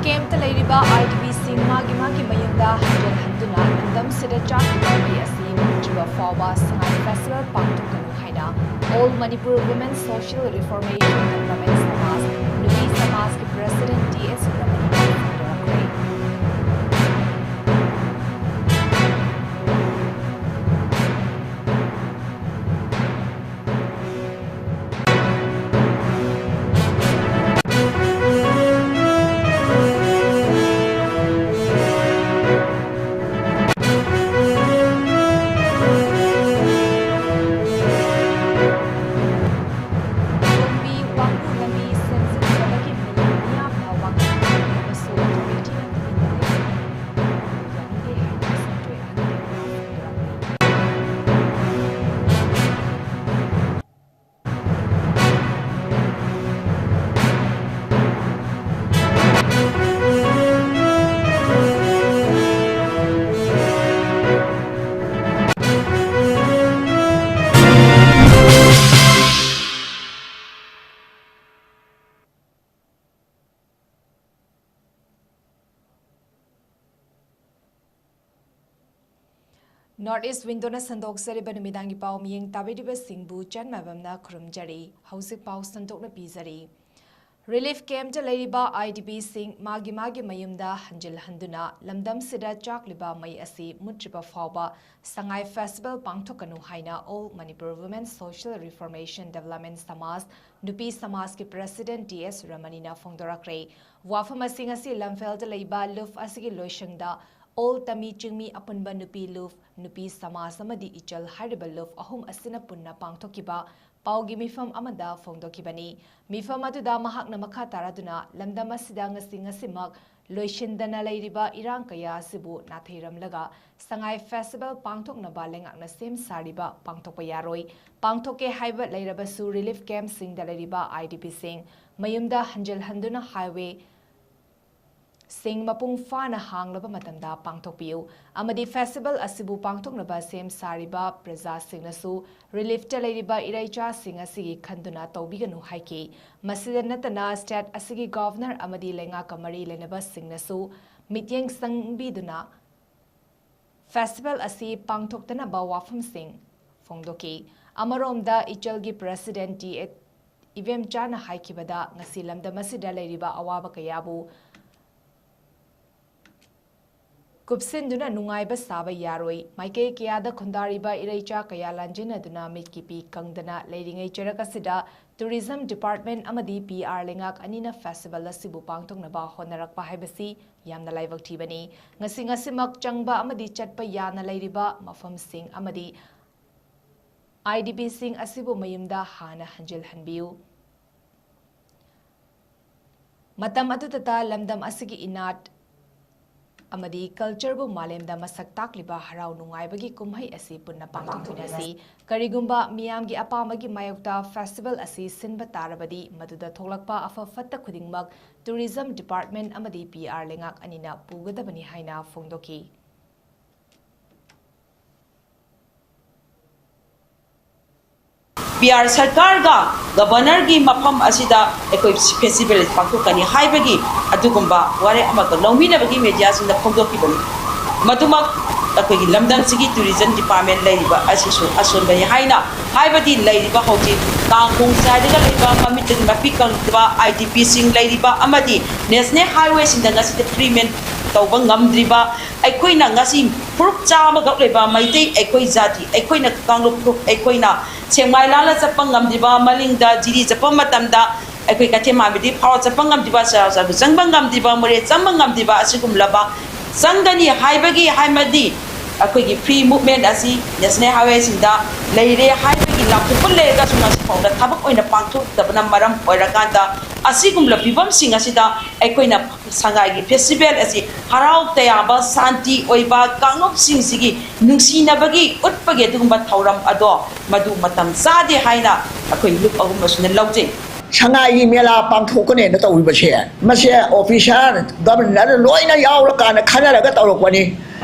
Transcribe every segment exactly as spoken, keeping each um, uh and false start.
ꯀꯦꯝꯞꯇ ꯂꯩꯔꯤꯕ I D ꯄꯤꯁꯤꯡ ꯃꯥꯒꯤ ꯃꯥꯒꯤ ꯃꯌꯨꯝꯗ ꯍꯟꯖꯤꯜꯍꯟꯗꯨꯅ ꯂꯝꯗꯝꯁꯤꯗ ꯆꯥꯛꯈꯤꯕ ꯃꯩ ꯑꯁꯤ ꯃꯨꯠꯇ꯭ꯔꯤꯕ ꯐꯥꯎꯕ ꯁꯉꯥꯏ ꯐꯦꯁꯇꯤꯚꯦꯜ ꯄꯥꯡꯊꯣꯛꯀꯅꯨ ꯍꯥꯏꯅ All Manipur Women Social Reformation Development Samaj, ꯅꯨꯄꯤ ꯁꯃꯥꯖꯀꯤ ꯄ꯭ꯔꯦꯁꯤꯗꯦꯟꯠ ꯇꯤ ꯑꯦꯁ ꯔꯃꯅꯤꯅ ꯐꯣꯡꯗꯣꯔꯛꯈ꯭ꯔꯦ꯫ ꯂꯝꯕꯤ ꯋꯥꯡꯒꯨ ꯂꯝꯕꯤ ꯁꯦꯝꯖꯤꯟꯅꯕꯒꯤ ꯃꯤꯌꯥꯝꯅ ꯋꯥꯀꯠ ꯇꯧꯔꯕꯁꯨ ꯑꯣꯊꯣꯔꯤꯇꯤꯅ ꯇꯨꯃꯤꯟꯅ ꯂꯩ꯫ ꯌꯥꯅꯤꯡꯗꯦ ꯍꯥꯏꯅ ꯁꯦꯟꯇ꯭ꯔꯦꯜ ꯑꯍꯟ North East Window-ꯅ ꯁꯟꯗꯣꯛꯆꯔꯤꯕ ꯅꯨꯃꯤꯗꯥꯡꯒꯤ ꯄꯥꯎ ꯃꯤꯠꯌꯦꯡ ꯇꯥꯕꯤꯔꯤꯕꯁꯤꯡꯕꯨ ꯆꯟꯃꯕꯝꯅ ꯈꯨꯔꯨꯝꯖꯔꯤ꯫ ꯍꯧꯖꯤꯛ ꯄꯥꯎ ꯁꯟꯗꯣꯛꯅ ꯄꯤꯖꯔꯤ꯫ ꯔꯤꯂꯤꯐ ꯀꯦꯝꯞꯇ ꯂꯩꯔꯤꯕ ꯑꯥꯏ ꯗꯤ ꯄꯤꯁꯤꯡ ꯃꯥꯒꯤ ꯃꯥꯒꯤ ꯃꯌꯨꯝꯗ ꯍꯟꯖꯤꯜꯍꯟꯗꯨꯅ ꯂꯝꯗꯝꯁꯤꯗ ꯆꯥꯛꯂꯤꯕ ꯃꯩ ꯑꯁꯤ ꯃꯨꯠꯇ꯭ꯔꯤꯕ ꯐꯥꯎꯕ ꯁꯉꯥꯏ ꯐꯦꯁꯇꯤꯚꯦꯜ ꯄꯥꯡꯊꯣꯛꯀꯅꯨ ꯍꯥꯏꯅ All Manipur Women Social Reformation Development Samaj, ꯅꯨꯄꯤ ꯁꯃꯥꯖꯀꯤ ꯄ꯭ꯔꯦꯁꯤꯗꯦꯟꯠ ꯇꯤ ꯑꯦꯁ ꯔꯃꯅꯤꯅ ꯐꯣꯡꯗꯣꯔꯛꯈ꯭ꯔꯦ꯫ ꯋꯥꯐꯝ ꯑꯁꯤ ꯉꯁꯤ ꯂꯝꯐꯦꯜꯗ ꯂꯩꯕ ꯂꯨꯞ ꯑꯁꯤꯒꯤ ꯂꯣꯏꯁꯪꯗ All Tami Chingmi ꯑꯄꯨꯟꯕ ꯅꯨꯄꯤ ꯂꯨꯞ, ꯅꯨꯄꯤ ꯁꯃꯥꯖ ꯑꯃꯗꯤ ꯏꯆꯜ ꯍꯥꯏꯔꯤꯕ ꯂꯨꯞ ꯑꯍꯨꯝ ꯑꯁꯤꯅ ꯄꯨꯟꯅ ꯄꯥꯡꯊꯣꯛꯈꯤꯕ ꯄꯥꯎꯒꯤ ꯃꯤꯐꯝ ꯑꯃꯗ ꯐꯣꯡꯗꯣꯛꯈꯤꯕꯅꯤ꯫ ꯃꯤꯐꯝ ꯑꯗꯨꯗ ꯃꯍꯥꯛꯅ ꯃꯈꯥ ꯇꯥꯔꯗꯨꯅ ꯂꯝꯗꯝ ꯑꯁꯤꯗ ꯉꯁꯤ ꯉꯁꯤꯃꯛ ꯂꯣꯏꯁꯤꯟꯗꯅ ꯂꯩꯔꯤꯕ ꯏꯔꯥꯡ ꯀꯌꯥ ꯑꯁꯤꯕꯨ ꯅꯥꯊꯩꯔꯝꯂꯒ ꯁꯉꯥꯏ ꯐꯦꯁꯇꯤꯚꯦꯜ ꯄꯥꯡꯊꯣꯛꯅꯕ ꯂꯩꯉꯥꯛꯅ ꯁꯦꯝ ꯁꯥꯔꯤꯕ ꯄꯥꯡꯊꯣꯛꯄ ꯌꯥꯔꯣꯏ꯫ ꯄꯥꯡꯊꯣꯛꯀꯦ ꯍꯥꯏꯕ ꯂꯩꯔꯕꯁꯨ ꯔꯤꯂꯤꯐ ꯀꯦꯝꯞꯁꯤꯡꯗ ꯂꯩꯔꯤꯕ ꯑꯥꯏ ꯗꯤ ꯄꯤꯁꯤꯡ ꯃꯌꯨꯝꯗ ꯍꯟꯖꯤꯜꯍꯟꯗꯨꯅ ꯍꯥꯏꯋꯦ ꯇꯤꯡ ꯃꯄꯨꯡ ꯐꯥꯅ ꯍꯥꯡꯂꯕ ꯃꯇꯝꯗ ꯄꯥꯡꯊꯣꯛꯄꯤꯌꯨ ꯑꯃꯗꯤ festival ꯑꯁꯤꯕꯨ ꯄꯥꯡꯊꯣꯛꯅꯕ ꯁꯦꯝ ꯁꯥꯔꯤꯕ ꯄ꯭ꯔꯖꯥꯁꯤꯡꯅꯁꯨ reliefꯇ ꯂꯩꯔꯤꯕ ꯏꯔꯩꯆꯥꯁꯤꯡ ꯑꯁꯤꯒꯤ ꯈꯟꯗꯨꯅ ꯇꯧꯕꯤꯒꯅꯨ ꯍꯥꯏꯈꯤ꯫ ꯃꯁꯤꯗ ꯅꯠꯇꯅ state ꯑꯁꯤꯒꯤ Governor ꯑꯃꯗꯤ ꯂꯩꯉꯥꯛꯀ ꯃꯔꯤ ꯂꯩꯅꯕꯁꯤꯡꯅꯁꯨ ꯃꯤꯠꯌꯦꯡ ꯆꯪꯕꯤꯗꯨꯅ festival ꯑꯁꯤ ꯄꯥꯡꯊꯣꯛꯇꯅꯕ ꯋꯥꯐꯝꯁꯤꯡ ꯐꯣꯡꯗꯣꯛꯈꯤ꯫ ꯑꯃꯔꯣꯝꯗ ꯏꯆꯜꯒꯤ President ꯇꯤ ꯑꯦ ꯏꯕꯦꯝꯆꯥꯅ ꯍꯥꯏꯈꯤꯕꯗ, ꯉꯁꯤ ꯂꯝꯗꯝ ꯑꯁꯤꯗ ꯂꯩꯔꯤꯕ ꯑꯋꯥꯕ ꯀꯌꯥꯕꯨ ꯀꯨꯞꯁꯤꯟꯗꯨꯅ ꯅꯨꯡꯉꯥꯏꯕ ꯁꯥꯕ ꯌꯥꯔꯣꯏ꯫ ꯃꯥꯏꯀꯩ ꯀꯌꯥꯗ ꯈꯨꯟꯗꯥꯔꯤꯕ ꯏꯔꯩꯆꯥ ꯀꯌꯥ ꯂꯥꯟꯖꯦꯟꯅꯗꯨꯅ ꯃꯤꯠꯀꯤ ꯄꯤ ꯀꯪꯗꯅ ꯂꯩꯔꯤꯉꯩ ꯆꯔꯛ ꯑꯁꯤꯗ Tourism Department ꯑꯃꯗꯤ ꯄꯤ ꯑꯥꯔ ꯂꯩꯉꯥꯛ ꯑꯅꯤꯅ festival ꯑꯁꯤꯕꯨ ꯄꯥꯡꯊꯣꯛꯅꯕ ꯍꯣꯠꯅꯔꯛꯄ ꯍꯥꯏꯕꯁꯤ ꯌꯥꯝꯅ ꯂꯥꯏꯕꯛ ꯊꯤꯕꯅꯤ꯫ ꯉꯁꯤ ꯉꯁꯤꯃꯛ ꯆꯪꯕ ꯑꯃꯗꯤ ꯆꯠꯄ ꯌꯥꯅ ꯂꯩꯔꯤꯕ ꯃꯐꯝꯁꯤꯡ ꯑꯃꯗꯤ IDPꯁꯤꯡ ꯑꯁꯤꯕꯨ ꯃꯌꯨꯝꯗ ꯍꯥꯟꯅ ꯍꯟꯖꯤꯜꯍꯟꯕꯤꯌꯨ꯫ ꯃꯇꯝ ꯑꯗꯨꯗꯇ ꯂꯝꯗꯝ ꯑꯁꯤꯒꯤ ꯏꯅꯥꯠ ꯑꯃꯗꯤ cultureꯕꯨ ꯃꯥꯂꯦꯝꯗ ꯃꯁꯛ ꯇꯥꯛꯂꯤꯕ ꯍꯔꯥꯎ ꯅꯨꯡꯉꯥꯏꯕꯒꯤ ꯀꯨꯝꯍꯩ ꯑꯁꯤ ꯄꯨꯟꯅ ꯄꯥꯡꯊꯣꯛꯃꯤꯟꯅꯁꯤ꯫ ꯀꯔꯤꯒꯨꯝꯕ ꯃꯤꯌꯥꯝꯒꯤ ꯑꯄꯥꯝꯕꯒꯤ ꯃꯥꯌꯣꯛꯇ festival ꯑꯁꯤ ꯁꯤꯟꯕ ꯇꯥꯔꯕꯗꯤ, ꯃꯗꯨꯗ ꯊꯣꯛꯂꯛꯄ ꯑꯐ ꯐꯠꯇ ꯈꯨꯗꯤꯡꯃꯛ Tourism Department ꯑꯃꯗꯤ ꯄꯤ ꯑꯥꯔ ꯂꯩꯉꯥꯛ ꯑꯅꯤꯅ ꯄꯨꯒꯗꯕꯅꯤ ꯍꯥꯏꯅ ꯐꯣꯡꯗꯣꯛꯈꯤ꯫ ꯄꯤ ꯑꯥꯔ ꯁꯔꯀꯥꯔꯒ Governorꯒꯤ ꯃꯐꯝ ꯑꯁꯤꯗ ꯑꯩꯈꯣꯏ festival ꯄꯥꯡꯊꯣꯛꯀꯅꯤ ꯍꯥꯏꯕꯒꯤ ꯑꯗꯨꯒꯨꯝꯕ ꯋꯥꯔꯦꯞ ꯑꯃꯈꯛ ꯂꯧꯃꯤꯟꯅꯕꯒꯤ mediaꯁꯤꯡꯗ ꯐꯣꯡꯗꯣꯛꯈꯤꯕꯅꯤ꯫ ꯃꯗꯨꯃꯛ ꯑꯩꯈꯣꯏꯒꯤ ꯂꯝꯗꯝꯁꯤꯒꯤ Tourism Department ꯂꯩꯔꯤꯕ ꯑꯁꯤꯁꯨ ꯑꯁꯣꯟꯕꯅꯤ ꯍꯥꯏꯅ, ꯍꯥꯏꯕꯗꯤ ꯂꯩꯔꯤꯕ ꯍꯧꯖꯤꯛ ꯇꯥꯡꯈꯣꯡ ꯆꯥꯏꯔꯒ ꯂꯩꯕ, ꯃꯃꯤꯠꯇꯒꯤ ꯃꯄꯤ ꯀꯪꯗꯕ IDPꯁꯤꯡ ꯂꯩꯔꯤꯕ ꯑꯃꯗꯤ National Highwayꯁꯤꯡꯗ ꯉꯁꯤꯗ treatment ꯇꯧꯕ ꯉꯝꯗ꯭ꯔꯤꯕ, ꯑꯩꯈꯣꯏꯅ ꯉꯁꯤ ꯐꯨꯔꯨꯞ ꯆꯥꯝꯃꯈꯛ ꯂꯩꯕ ꯃꯩꯇꯩ ꯑꯩꯈꯣꯏ ꯖꯥꯇꯤ, ꯑꯩꯈꯣꯏꯅ ꯀꯥꯡꯂꯨꯞ ꯐꯨꯔꯨꯞ, ꯑꯩꯈꯣꯏꯅ ꯁꯦꯛꯃꯥꯏ ꯂꯥꯟꯅ ꯆꯠꯄ ꯉꯝꯗ꯭ꯔꯤꯕ, ꯃꯅꯤꯡꯗ ꯖꯤꯔꯤ ꯆꯠꯄ ꯃꯇꯝꯗ ꯑꯩꯈꯣꯏ ꯀꯩꯊꯦꯜ ꯃꯥꯟꯕꯤꯗꯤ ꯐꯥꯎꯔ ꯆꯠꯄ ꯉꯝꯗ꯭ꯔꯤꯕ, ꯆꯩꯔꯥꯎ ꯆꯥꯕꯤ ꯆꯪꯕ ꯉꯝꯗ꯭ꯔꯤꯕ, ꯃꯣꯔꯦ ꯆꯪꯕ ꯉꯝꯗ꯭ꯔꯤꯕ ꯑꯁꯤꯒꯨꯝꯂꯕ ꯆꯪꯒꯅꯤ ꯍꯥꯏꯕꯒꯤ, ꯍꯥꯏꯕꯗꯤ ꯑꯩꯈꯣꯏꯒꯤ free movement ꯑꯁꯤ National Highwayꯁꯤꯡꯗ ꯂꯩꯔꯦ ꯍꯥꯏꯕꯒꯤ ꯂꯥꯎꯊꯣꯛꯄ ꯂꯩꯔꯒꯁꯨ ꯉꯁꯤ ꯐꯥꯎꯗ ꯊꯕꯛ ꯑꯣꯏꯅ ꯄꯥꯡꯊꯣꯛꯇꯕꯅ ꯃꯔꯝ ꯑꯣꯏꯔꯀꯥꯟꯗ, ꯑꯁꯤꯒꯨꯝꯂꯕ ꯐꯤꯕꯝꯁꯤꯡ ꯑꯁꯤꯗ ꯑꯩꯈꯣꯏꯅ ꯁꯉꯥꯏꯒꯤ festival ꯑꯁꯤ ꯍꯔꯥꯎ ꯇꯌꯥꯝꯕ, ꯁꯥꯟꯇꯤ ꯑꯣꯏꯕ, ꯀꯥꯡꯂꯨꯞꯁꯤꯡꯁꯤꯒꯤ ꯅꯨꯡꯁꯤꯅꯕꯒꯤ ꯎꯠꯄꯒꯤ ꯑꯗꯨꯒꯨꯝꯕ ꯊꯧꯔꯝ ꯑꯗꯣ ꯃꯗꯨ ꯃꯇꯝ ꯆꯥꯗꯦ ꯍꯥꯏꯅ ꯑꯩꯈꯣꯏ ꯂꯨꯞ ꯑꯍꯨꯝ ꯑꯁꯤꯅ ꯂꯧꯖꯩ꯫ ꯁꯉꯥꯏꯒꯤ ꯃꯦꯂꯥ ꯄꯥꯡꯊꯣꯛꯀꯅꯦꯅ ꯇꯧꯔꯤꯕꯁꯦ, ꯃꯁꯦ ꯑꯣꯐꯤꯁꯥꯔ, ꯒꯕꯔꯅꯔ ꯂꯣꯏꯅ ꯌꯥꯎꯔꯀꯥꯟꯗ ꯈꯟꯅꯔꯒ ꯇꯧꯔꯛꯄꯅꯤ꯫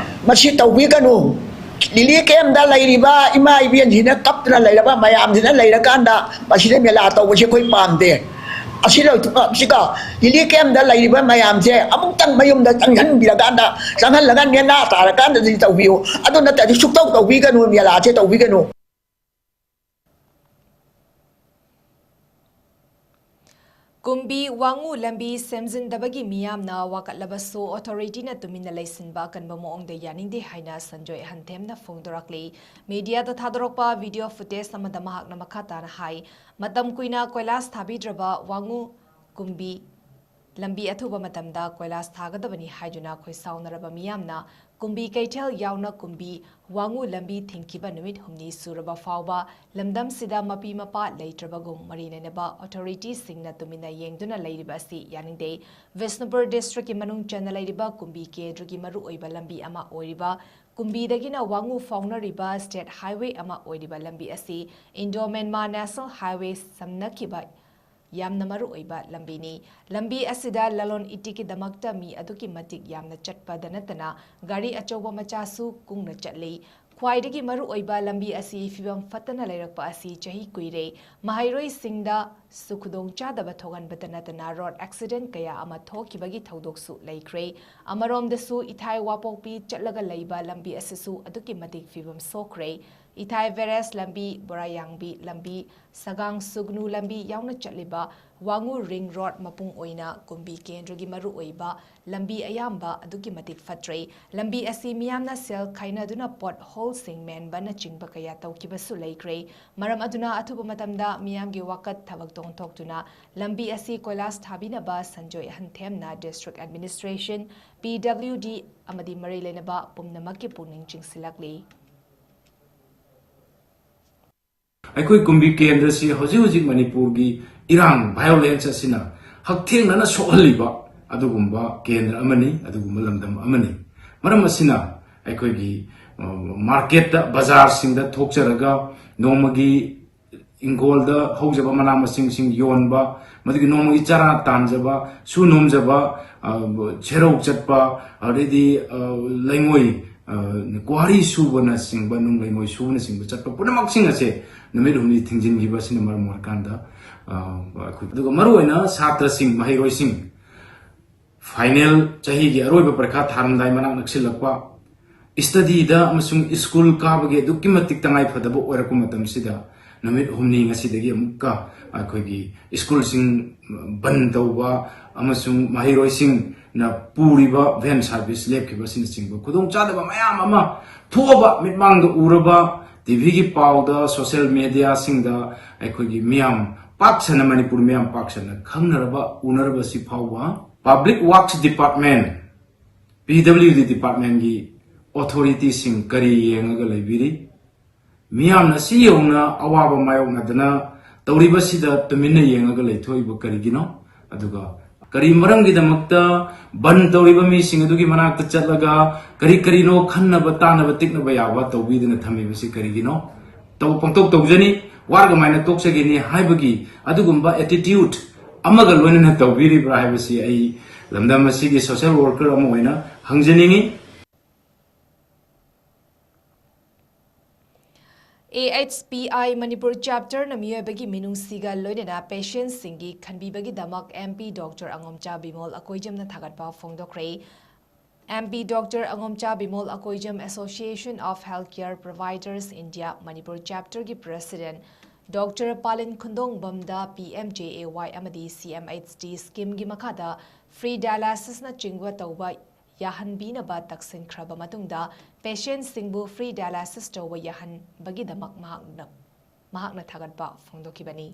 ꯃꯁꯤ ꯇꯧꯕꯤꯒꯅꯨ꯫ ꯂꯤꯂꯤ ꯀꯦꯝꯗ ꯂꯩꯔꯤꯕ ꯏꯃꯥ ꯏꯕꯦꯟꯁꯤꯅ ꯀꯞꯇꯅ ꯂꯩꯔꯕ ꯃꯌꯥꯝꯁꯤꯅ ꯂꯩꯔꯀꯥꯟꯗ ꯃꯁꯤꯗ ꯃꯦꯂꯥ ꯇꯧꯕꯁꯦ ꯑꯩꯈꯣꯏ ꯄꯥꯝꯗꯦ꯫ ꯑꯁꯤꯗ ꯂꯤꯂꯤ ꯀꯦꯝꯗ ꯂꯩꯔꯤꯕ ꯃꯌꯥꯝꯁꯦ ꯑꯃꯨꯛꯇꯪ ꯃꯌꯨꯝꯗ ꯆꯪꯍꯟꯕꯤꯔꯀꯥꯟꯗ, ꯆꯪꯍꯜꯂꯒ ꯅꯦꯅꯥ ꯇꯥꯔꯀꯥꯟꯗꯗꯤ ꯇꯧꯕꯤꯌꯨ꯫ ꯑꯗꯨ ꯅꯠꯇ꯭ꯔꯗꯤ ꯁꯨꯛꯇꯧ ꯇꯧꯕꯤꯒꯅꯨ, ꯃꯦꯂꯥꯁꯦ ꯇꯧꯕꯤꯒꯅꯨ꯫ ꯀꯨꯝꯕꯤ ꯋꯥꯉꯨ ꯂꯝꯕꯤ ꯁꯦꯝꯖꯤꯟꯗꯕꯒꯤ ꯃꯤꯌꯥꯝꯅ ꯋꯥꯀꯠꯂꯕꯁꯨ, ꯑꯣꯊꯣꯔꯤꯇꯤꯅ ꯇꯨꯃꯤꯟꯅ ꯂꯩꯁꯤꯟꯕ ꯑꯀꯟꯕ ꯃꯑꯣꯡꯗ ꯌꯥꯅꯤꯡꯗꯦ ꯍꯥꯏꯅ ꯁꯟꯖꯣꯏ ꯑꯍꯟꯊꯦꯝꯅ ꯐꯣꯡꯗꯣꯔꯛꯂꯤ꯫ ꯃꯤꯗꯤꯌꯥꯗ ꯊꯥꯗꯣꯔꯛꯄ ꯚꯤꯗꯤꯑꯣ ꯐꯨꯇꯦꯖ ꯑꯃꯗ ꯃꯍꯥꯛꯅ ꯃꯈꯥ ꯇꯥꯅ ꯍꯥꯏ, ꯃꯇꯝ ꯀꯨꯏꯅ ꯀꯣꯏꯂꯥꯁ ꯊꯥꯕꯤꯗ꯭ꯔꯕ ꯋꯥꯉꯨ ꯀꯨꯝꯕꯤ ꯂꯝꯕꯤ ꯑꯊꯨꯕ ꯃꯇꯝꯗ ꯀꯣꯏꯂꯥꯁ ꯊꯥꯒꯗꯕꯅꯤ ꯍꯥꯏꯗꯨꯅ ꯈꯣꯏꯁꯥꯎꯅꯔꯕ ꯃꯤꯌꯥꯝꯅ ꯀꯨꯝꯕꯤ ꯀꯩꯊꯦꯜ ꯌꯥꯎꯅ ꯀꯨꯝꯕꯤ ꯋꯥꯉꯨ ꯂꯝꯕꯤ ꯊꯤꯡꯈꯤꯕ ꯅꯨꯃꯤꯠ ꯍꯨꯝꯅꯤ ꯁꯨꯔꯕ ꯐꯥꯎꯕ ꯂꯝꯗꯝꯁꯤꯗ ꯃꯄꯤ ꯃꯄꯥ ꯂꯩꯇ꯭ꯔꯕꯒꯨꯝ ꯃꯔꯤ ꯂꯩꯅꯕ ꯑꯣꯊꯣꯔꯤꯇꯤꯁꯤꯡꯅ ꯇꯨꯃꯤꯟꯅ ꯌꯦꯡꯗꯨꯅ ꯂꯩꯔꯤꯕ ꯑꯁꯤ ꯌꯥꯅꯤꯡꯗꯦ꯫ ꯕꯤꯁꯅꯨꯄꯨꯔ ꯗꯤꯁꯇ꯭ꯔꯤꯛꯀꯤ ꯃꯅꯨꯡ ꯆꯟꯅ ꯂꯩꯔꯤꯕ ꯀꯨꯝꯕꯤ ꯀꯦꯟꯗ꯭ꯔꯒꯤ ꯃꯔꯨꯑꯣꯏꯕ ꯂꯝꯕꯤ ꯑꯃ ꯑꯣꯏꯔꯤꯕ ꯀꯨꯝꯕꯤꯗꯒꯤꯅ ꯋꯥꯉꯨ ꯐꯥꯎꯅꯔꯤꯕ ꯁ꯭ꯇꯦꯠ ꯍꯥꯏꯋꯦ ꯑꯃ ꯑꯣꯏꯔꯤꯕ ꯂꯝꯕꯤ ꯑꯁꯤ ꯏꯟꯗꯣ ꯃ꯭ꯌꯥꯟꯃꯥꯔ ꯅꯦꯁꯅꯦꯜ ꯍꯥꯏꯋꯦ ꯁꯝꯅꯈꯤꯕ ꯌꯥꯝꯅ ꯃꯔꯨꯑꯣꯏꯕ ꯂꯝꯕꯤꯅꯤ꯫ ꯂꯝꯕꯤ ꯑꯁꯤꯗ ꯂꯂꯣꯟ ꯏꯇꯤꯛꯀꯤꯗꯃꯛꯇ ꯃꯤ ꯑꯗꯨꯛꯀꯤ ꯃꯇꯤꯛ ꯌꯥꯝꯅ ꯆꯠꯄꯗ ꯅꯠꯇꯅ ꯒꯥꯔꯤ ꯑꯆꯧꯕ ꯃꯆꯥꯁꯨ ꯀꯨꯡꯅ ꯆꯠꯂꯤ꯫ ꯈ꯭ꯋꯥꯏꯗꯒꯤ ꯃꯔꯨꯑꯣꯏꯕ ꯂꯝꯕꯤ ꯑꯁꯤ ꯐꯤꯕꯝ ꯐꯠꯇꯅ ꯂꯩꯔꯛꯄ ꯑꯁꯤ ꯆꯍꯤ ꯀꯨꯏꯔꯦ꯫ ꯃꯍꯩꯔꯣꯏꯁꯤꯡꯗꯁꯨ ꯈꯨꯗꯣꯡꯆꯥꯗꯕ ꯊꯣꯛꯍꯟꯕꯇ ꯅꯠꯇꯅ ꯔꯣꯗ ꯑꯦꯛꯁꯤꯗꯦꯟ ꯀꯌꯥ ꯑꯃ ꯊꯣꯛꯈꯤꯕꯒꯤ ꯊꯧꯗꯣꯛꯁꯨ ꯂꯩꯈ꯭ꯔꯦ꯫ ꯑꯃꯔꯣꯝꯗꯁꯨ ꯏꯊꯥꯏ ꯋꯥꯄꯣꯛꯄꯤ ꯆꯠꯂꯒ ꯂꯩꯕ ꯂꯝꯕꯤ ꯑꯁꯤꯁꯨ ꯑꯗꯨꯛꯀꯤ ꯃꯇꯤꯛ ꯐꯤꯕꯝ ꯁꯣꯛꯈ꯭ꯔꯦ꯫ ꯏꯊꯥꯏ ꯕꯦꯔꯦꯖ ꯂꯝꯕꯤ, ꯕꯣꯔꯥꯌꯥꯡꯕꯤ ꯂꯝꯕꯤ, ꯁꯒꯥꯡ ꯁꯨꯒꯅꯨ ꯂꯝꯕꯤ ꯌꯥꯎꯅ ꯆꯠꯂꯤꯕ ꯋꯥꯉꯨ ꯔꯤꯡ ꯔꯣꯗ ꯃꯄꯨꯡ ꯑꯣꯏꯅ ꯀꯨꯝꯕꯤ ꯀꯦꯟꯗ꯭ꯔꯒꯤ ꯃꯔꯨꯑꯣꯏꯕ ꯂꯝꯕꯤ ꯑꯌꯥꯝꯕ ꯑꯗꯨꯛꯀꯤ ꯃꯇꯤꯛ ꯐꯠꯇ꯭ꯔꯦ꯫ ꯂꯝꯕꯤ ꯑꯁꯤ ꯃꯤꯌꯥꯝꯅ ꯁꯦꯜ ꯈꯥꯏꯅꯗꯨꯅ ꯄꯣꯠ ꯍꯣꯜꯁꯤꯡ ꯃꯦꯟꯕꯅꯆꯤꯡꯕ ꯀꯌꯥ ꯇꯧꯈꯤꯕꯁꯨ ꯂꯩꯈ꯭ꯔꯦ꯫ ꯃꯔꯝ ꯑꯗꯨꯅ ꯑꯊꯨꯕ ꯃꯇꯝꯗ ꯃꯤꯌꯥꯝꯒꯤ ꯋꯥꯀꯠ ꯊꯕꯛꯇ ꯑꯣꯟꯊꯣꯛꯇꯨꯅ ꯂꯝꯕꯤ ꯑꯁꯤ ꯀꯣꯏꯂꯥꯁ ꯊꯥꯕꯤꯅꯕ ꯁꯟꯖꯣꯏ ꯑꯍꯟꯊꯦꯝꯅ ꯗꯤꯁꯇ꯭ꯔꯤꯛ ꯑꯦꯗꯃꯤꯅꯤꯁꯇ꯭ꯔꯦꯁꯟ, ꯄꯤ ꯗꯕ꯭ꯂꯤꯎ ꯗꯤ ꯑꯃꯗꯤ ꯃꯔꯤ ꯂꯩꯅꯕ ꯄꯨꯝꯅꯃꯛꯀꯤ ꯄꯨꯛꯅꯤꯡ ꯆꯤꯡꯁꯤꯜꯂꯛꯂꯤ꯫ ꯑꯩꯈꯣꯏ ꯀꯨꯝꯕꯤ ꯀꯦꯟꯗ꯭ꯔꯁꯤ ꯍꯧꯖꯤꯛ ꯍꯧꯖꯤꯛ ꯃꯅꯤꯄꯨꯔꯒꯤ ꯏꯔꯥꯡ, violence ꯑꯁꯤꯅ ꯍꯛꯊꯦꯡꯅꯅ ꯁꯣꯛꯍꯜꯂꯤꯕ ꯑꯗꯨꯒꯨꯝꯕ ꯀꯦꯟꯗ꯭ꯔ ꯑꯃꯅꯤ, ꯑꯗꯨꯒꯨꯝꯕ ꯂꯝꯗꯝ ꯑꯃꯅꯤ꯫ ꯃꯔꯝ ꯑꯁꯤꯅ ꯑꯩꯈꯣꯏꯒꯤ, ꯑ, ꯃꯥꯔꯀꯦꯠꯇ, ꯕꯖꯥꯔꯁꯤꯡꯗ ꯊꯣꯛꯆꯔꯒ ꯅꯣꯡꯃꯒꯤ ꯏꯪꯈꯣꯜꯗ ꯍꯧꯖꯕ ꯃꯅꯥ ꯃꯁꯤꯡꯁꯤꯡ ꯌꯣꯟꯕ, ꯃꯗꯨꯒꯤ ꯅꯣꯡꯃꯒꯤ ꯆꯔꯥ ꯇꯥꯟꯖꯕ, ꯁꯨ ꯅꯣꯝꯖꯕ, ꯑ, ꯁꯦꯔꯧ ꯆꯠꯄ, ꯑꯗꯩꯗꯤ, ꯑ, ꯂꯩꯉꯣꯏ, ꯑ, ꯀ꯭ꯋꯥꯔꯤ ꯁꯨꯕꯅꯆꯤꯡꯕ, ꯅꯨꯡ ꯂꯩꯉꯣꯏ ꯁꯨꯕꯅꯆꯤꯡꯕ ꯆꯠꯄ ꯄꯨꯝꯅꯃꯛꯁꯤꯡ ꯑꯁꯦ ꯅꯨꯃꯤꯠ ꯍꯨꯝꯅꯤ ꯊꯤꯡꯖꯤꯟꯈꯤꯕ ꯑꯁꯤꯅ ꯃꯔꯝ ꯑꯣꯏꯔꯀꯥꯟꯗ, ꯑ, ꯑꯩꯈꯣꯏ, ꯑꯗꯨꯒ ꯃꯔꯨꯑꯣꯏꯅ ꯁꯥꯇ꯭ꯔꯁꯤꯡ, ꯃꯍꯩꯔꯣꯏꯁꯤꯡ, ꯐꯥꯏꯅꯦꯜ ꯆꯍꯤꯒꯤ ꯑꯔꯣꯏꯕ ꯄꯔꯤꯈꯥ ꯊꯥꯔꯝꯗꯥꯏ ꯃꯅꯥꯛ ꯅꯛꯁꯤꯜꯂꯛꯄ, ꯁ꯭ꯇꯗꯤꯗ ꯑꯃꯁꯨꯡ ꯁ꯭ꯀꯨꯜ ꯀꯥꯕꯒꯤ ꯑꯗꯨꯛꯀꯤ ꯃꯇꯤꯛ ꯇꯉꯥꯏ ꯐꯗꯕ ꯑꯣꯏꯔꯛꯄ ꯃꯇꯝꯁꯤꯗ, ꯅꯨꯃꯤꯠ ꯍꯨꯝꯅꯤ ꯉꯁꯤꯗꯒꯤ ꯑꯃꯨꯛꯀ ꯑꯩꯈꯣꯏꯒꯤ ꯁ꯭ꯀꯨꯜꯁꯤꯡ ꯕꯟ ꯇꯧꯕ ꯑꯃꯁꯨꯡ ꯃꯍꯩꯔꯣꯏꯁꯤꯡꯅ ꯄꯨꯔꯤꯕ ꯚꯦꯟ ꯁꯥꯔꯚꯤꯁ ꯂꯦꯞꯈꯤꯕ ꯑꯁꯤꯅꯆꯤꯡꯕ ꯈꯨꯗꯣꯡꯆꯥꯗꯕ ꯃꯌꯥꯝ ꯑꯃ ꯊꯣꯛꯑꯕ, ꯃꯤꯠꯃꯥꯡꯗ ꯎꯔꯕ, ꯇꯤꯚꯤꯒꯤ ꯄꯥꯎꯗ, ꯁꯣꯁꯤꯌꯦꯜ ꯃꯦꯗꯤꯌꯥꯁꯤꯡꯗ ꯑꯩꯈꯣꯏꯒꯤ ꯃꯤꯌꯥꯝ ꯄꯥꯛ ꯁꯟꯅ, ꯃꯅꯤꯄꯨꯔ ꯃꯤꯌꯥꯝ ꯄꯥꯛ ꯁꯟꯅ ꯈꯪꯅꯔꯕ, ꯎꯅꯔꯕ ꯑꯁꯤ ꯐꯥꯎꯕ ꯄꯕ꯭ꯂꯤꯛ ꯋꯥꯔꯛꯁ ꯗꯤꯄꯥꯔꯠꯃꯦꯟ, ꯄꯤ ꯗꯕ꯭ꯂꯤꯎ ꯗꯤ ꯗꯤꯄꯥꯔꯠꯃꯦꯟꯒꯤ ꯑꯣꯊꯣꯔꯤꯇꯤꯁꯤꯡ ꯀꯔꯤ ꯌꯦꯡꯉꯒ ꯂꯩꯕꯤꯔꯤ? ꯃꯤꯌꯥꯝꯅ ꯑꯁꯤ ꯌꯧꯅ ꯑꯋꯥꯕ ꯃꯥꯌꯣꯛꯅꯗꯅ ꯇꯧꯔꯤꯕꯁꯤꯗ ꯇꯨꯃꯤꯟꯅ ꯌꯦꯡꯉꯒ ꯂꯩꯊꯣꯛꯏꯕ ꯀꯔꯤꯒꯤꯅꯣ? ꯑꯗꯨꯒ ꯀꯔꯤ ꯃꯔꯝꯒꯤꯗꯃꯛꯇ ꯕꯟ ꯇꯧꯔꯤꯕ ꯃꯤꯁꯤꯡ ꯑꯗꯨꯒꯤ ꯃꯅꯥꯛꯇ ꯆꯠꯂꯒ ꯀꯔꯤ ꯀꯔꯤꯅꯣ ꯈꯟꯅꯕ, ꯇꯥꯅꯕ, ꯇꯤꯛꯅꯕ ꯌꯥꯕ ꯇꯧꯕꯤꯗꯅ ꯊꯝꯃꯤꯕꯁꯤ ꯀꯔꯤꯒꯤꯅꯣ? ꯇꯧ-, ꯄꯪꯇꯧ ꯇꯧꯖꯅꯤ, ꯋꯥꯔꯒ ꯃꯥꯏꯅ ꯇꯣꯛꯆꯒꯅꯤ ꯍꯥꯏꯕꯒꯤ ꯑꯗꯨꯒꯨꯝꯕ ꯑꯦꯇꯤꯇ꯭ꯌꯨꯠ ꯑꯃꯒ ꯂꯣꯏꯅꯅ ꯇꯧꯕꯤꯔꯤꯕ꯭ꯔꯥ ꯍꯥꯏꯕꯁꯤ ꯑꯩ ꯂꯝꯗꯝ ꯑꯁꯤꯒꯤ ꯁꯣꯁꯤꯌꯦꯜ ꯋꯥꯔꯀꯔ ꯑꯃ ꯑꯣꯏꯅ ꯍꯪꯖꯅꯤꯡꯏ꯫ ꯑꯦ ꯑꯩꯆ ꯄꯤ ꯑꯥꯏ ꯃꯅꯤꯄꯨꯔ ꯆꯦꯞꯇꯔꯅ ꯃꯤꯑꯣꯏꯕꯒꯤ ꯃꯤꯅꯨꯡꯁꯤꯒ ꯂꯣꯏꯅꯅ ꯄꯦꯁꯦꯟꯠꯁꯤꯡꯒꯤ ꯈꯟꯕꯤꯕꯒꯤꯗꯃꯛ M P doctor Angomcha Bimol ꯑꯀꯣꯏꯖꯝꯅ ꯊꯥꯒꯠꯄ ꯐꯣꯡꯗꯣꯛꯈ꯭ꯔꯦ꯫ M P doctor Angomcha Bimol Akoijam Association of Healthcare Providers India Manipur ꯆꯦꯞꯇꯔꯒꯤ ꯄ꯭ꯔꯦꯁꯤꯗꯦꯟꯠ ꯗꯣꯛꯇꯔ ꯄꯥꯂꯤꯟ ꯈꯨꯟꯗꯣꯡꯕꯝꯗ P M J A Y ꯑꯃꯗꯤ ꯁꯤ ꯑꯦꯝ ꯑꯩꯆ ꯗꯤ ꯁ꯭ꯀꯤꯝꯒꯤ ꯃꯈꯥꯗ ꯐ꯭ꯔꯤ ꯗꯥꯏꯂꯥꯏꯁꯤꯁꯅꯆꯤꯡꯕ ꯇꯧꯕ ꯌꯥꯍꯟꯕꯤꯅꯕ ꯇꯛꯁꯤꯟꯈ꯭ꯔꯕ ꯃꯇꯨꯡꯗ ꯄꯦꯁꯦꯟꯠꯁꯤꯡꯕꯨ ꯐ꯭ꯔꯤ ꯗꯥꯏꯂꯥꯏꯁꯤꯁ ꯇꯧꯕ ꯌꯥꯍꯟꯕꯒꯤꯗꯃꯛ ꯃꯍꯥꯛꯅ, ꯃꯍꯥꯛꯅ ꯊꯥꯒꯠꯄ ꯐꯣꯡꯗꯣꯛꯈꯤꯕꯅꯤ꯫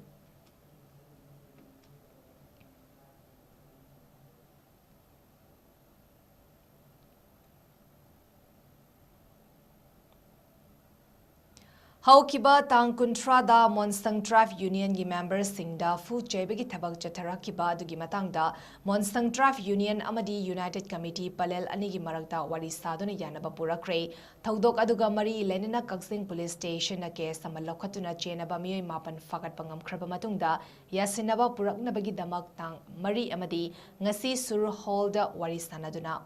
ꯍꯧꯈꯤꯕ ꯇꯥꯡ ꯀꯨꯟꯊ꯭ꯔꯥꯗ ꯃꯣꯟꯁꯪ Tribe Unionꯒꯤ memberꯁꯤꯡꯗ ꯐꯨ ꯆꯩꯕꯒꯤ ꯊꯕꯛ ꯆꯠꯊꯔꯛꯈꯤꯕ ꯑꯗꯨꯒꯤ ꯃꯇꯥꯡꯗ ꯃꯣꯟꯁꯪ Tribe Union ꯑꯃꯗꯤ United Committee ꯄꯂꯦꯜ ꯑꯅꯤꯒꯤ ꯃꯔꯛꯇ ꯋꯥꯔꯤ ꯁꯥꯗꯨꯅ ꯌꯥꯅꯕ ꯄꯨꯔꯛꯈ꯭ꯔꯦ꯫ ꯊꯧꯗꯣꯛ ꯑꯗꯨꯒ ꯃꯔꯤ ꯂꯩꯅꯅ ꯀꯛꯆꯤꯡ police stationꯅ case ꯑꯃ ꯂꯧꯈꯠꯇꯨꯅ ꯆꯦꯟꯅꯕ ꯃꯤꯑꯣꯏ ꯃꯥꯄꯟ ꯐꯥꯒꯠꯄ ꯉꯝꯈ꯭ꯔꯕ ꯃꯇꯨꯡꯗ ꯌꯥꯁꯤꯟꯅꯕ ꯄꯨꯔꯛꯅꯕꯒꯤꯗꯃꯛ ꯇꯥꯡ ꯃꯔꯤ ꯑꯃꯗꯤ ꯉꯁꯤ ꯁꯨꯔ hallꯗ ꯋꯥꯔꯤ ꯁꯥꯅꯗꯨꯅ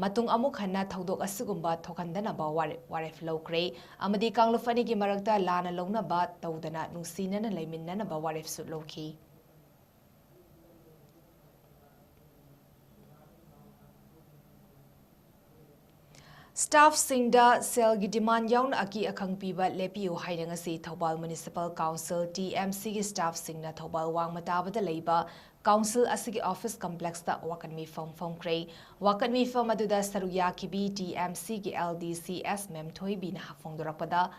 ꯃꯇꯨꯡ ꯑꯃꯨꯛ ꯍꯟꯅ ꯊꯧꯗꯣꯛ ꯑꯁꯤꯒꯨꯝꯕ ꯊꯣꯛꯍꯟꯗꯅꯕ ꯋꯥꯔꯦ-, ꯋꯥꯔꯦꯞ ꯂꯧꯈ꯭ꯔꯦ ꯑꯃꯗꯤ ꯀꯥꯡꯂꯨꯞ ꯑꯅꯤꯒꯤ ꯃꯔꯛꯇ ꯂꯥꯟꯅ ꯂꯧꯅꯕ ꯇꯧꯗꯅ ꯅꯨꯡꯁꯤꯅꯅ ꯂꯩꯃꯤꯟꯅꯅꯕ ꯋꯥꯔꯦꯞꯁꯨ ꯂꯧꯈꯤ꯫ Staffꯁꯤꯡꯗ ꯁꯦꯜꯒꯤ demand ꯌꯥꯎꯅ ꯑꯀꯤ ꯑꯈꯪ ꯄꯤꯕ ꯂꯦꯞꯄꯤꯌꯨ ꯍꯥꯏꯅ ꯉꯁꯤ ꯊꯧꯕꯥꯜ Municipal Council, TMCꯒꯤ staffꯁꯤꯡꯅ ꯊꯧꯕꯥꯜ ꯋꯥꯡꯃ ꯇꯥꯕꯗ ꯂꯩꯕ council ꯑꯁꯤꯒꯤ office complexꯇ ꯋꯥꯀꯠ ꯃꯤꯐꯝ ꯐꯝꯈ꯭ꯔꯦ꯫ ꯋꯥꯀꯠ ꯃꯤꯐꯝ ꯑꯗꯨꯗ ꯁꯔꯨꯛ ꯌꯥꯈꯤꯕꯤ TMCꯒꯤ LDC ꯑꯦꯁ ꯃꯦꯝꯊꯣꯏꯕꯤꯅ ꯐꯣꯡꯗꯣꯔꯛꯄꯗ,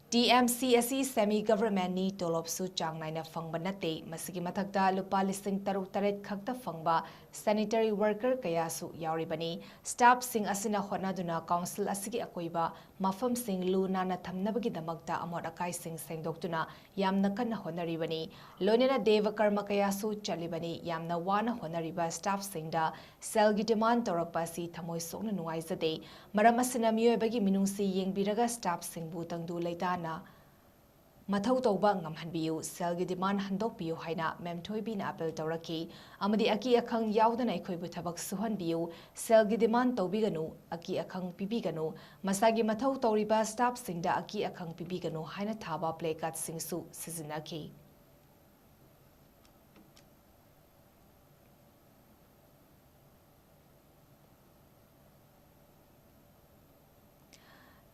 TMC ꯑꯁꯤ semi governmentꯅꯤ, ꯇꯣꯂꯣꯞꯁꯨ ꯆꯥꯡ ꯅꯥꯏꯅ ꯐꯪꯕ ꯅꯠꯇꯦ꯫ ꯃꯁꯤꯒꯤ ꯃꯊꯛꯇ ꯂꯨꯄꯥ ꯂꯤꯁꯤꯡ ꯇꯔꯨꯛ ꯇꯔꯦꯠ ꯈꯛꯇ ꯐꯪꯕ sanitary worker ꯀꯌꯥꯁꯨ ꯌꯥꯎꯔꯤꯕꯅꯤ꯫ Staffꯁꯤꯡ ꯑꯁꯤꯅ ꯍꯣꯠꯅꯗꯨꯅ council ꯑꯁꯤꯒꯤ ꯑꯀꯣꯏꯕ ꯃꯐꯝꯁꯤꯡ ꯂꯨ ꯅꯥꯟꯅ ꯊꯝꯅꯕꯒꯤꯗꯃꯛꯇ ꯑꯃꯣꯠ ꯑꯀꯥꯏꯁꯤꯡ ꯁꯦꯡꯗꯣꯛꯇꯨꯅ ꯌꯥꯝꯅ ꯀꯟꯅ ꯍꯣꯠꯅꯔꯤꯕꯅꯤ꯫ ꯂꯣꯏꯅꯅ ꯗꯦꯕ ꯀꯔꯃ ꯀꯌꯥꯁꯨ ꯆꯠꯂꯤꯕꯅꯤ꯫ ꯌꯥꯝꯅ ꯋꯥꯅ ꯍꯣꯠꯅꯔꯤꯕ staffꯁꯤꯡꯗ ꯁꯦꯜꯒꯤ demand ꯇꯧꯔꯛꯄ ꯑꯁꯤ ꯊꯃꯣꯏ ꯁꯣꯛꯅ ꯅꯨꯡꯉꯥꯏꯖꯗꯦ꯫ ꯃꯔꯝ ꯑꯁꯤꯅ ꯃꯤꯑꯣꯏꯕꯒꯤ ꯃꯤꯅꯨꯡꯁꯤ ꯌꯦꯡꯕꯤꯔꯒ staffꯁꯤꯡꯕꯨ ꯇꯪꯗꯨ ꯂꯩꯇꯥꯅ ꯃꯊꯧ ꯇꯧꯕ ꯉꯝꯍꯟꯕꯤꯌꯨ, ꯁꯦꯜꯒꯤ demand ꯍꯟꯗꯣꯛꯄꯤꯌꯨ ꯍꯥꯏꯅ ꯃꯦꯝꯊꯣꯏꯕꯤꯅ appeal ꯇꯧꯔꯛꯈꯤ꯫ ꯑꯃꯗꯤ ꯑꯀꯤ ꯑꯈꯪ ꯌꯥꯎꯗꯅ ꯑꯩꯈꯣꯏꯕꯨ ꯊꯕꯛ ꯁꯨꯍꯟꯕꯤꯌꯨ, ꯁꯦꯜꯒꯤ demand ꯇꯧꯕꯤꯒꯅꯨ, ꯑꯀꯤ ꯑꯈꯪ ꯄꯤꯕꯤꯒꯅꯨ, ꯃꯁꯥꯒꯤ ꯃꯊꯧ ꯇꯧꯔꯤꯕ staffꯁꯤꯡꯗ ꯑꯀꯤ ꯑꯈꯪ ꯄꯤꯕꯤꯒꯅꯨ ꯍꯥꯏꯅ ꯊꯥꯕ placardꯁꯤꯡꯁꯨ ꯁꯤꯖꯤꯟꯅꯈꯤ꯫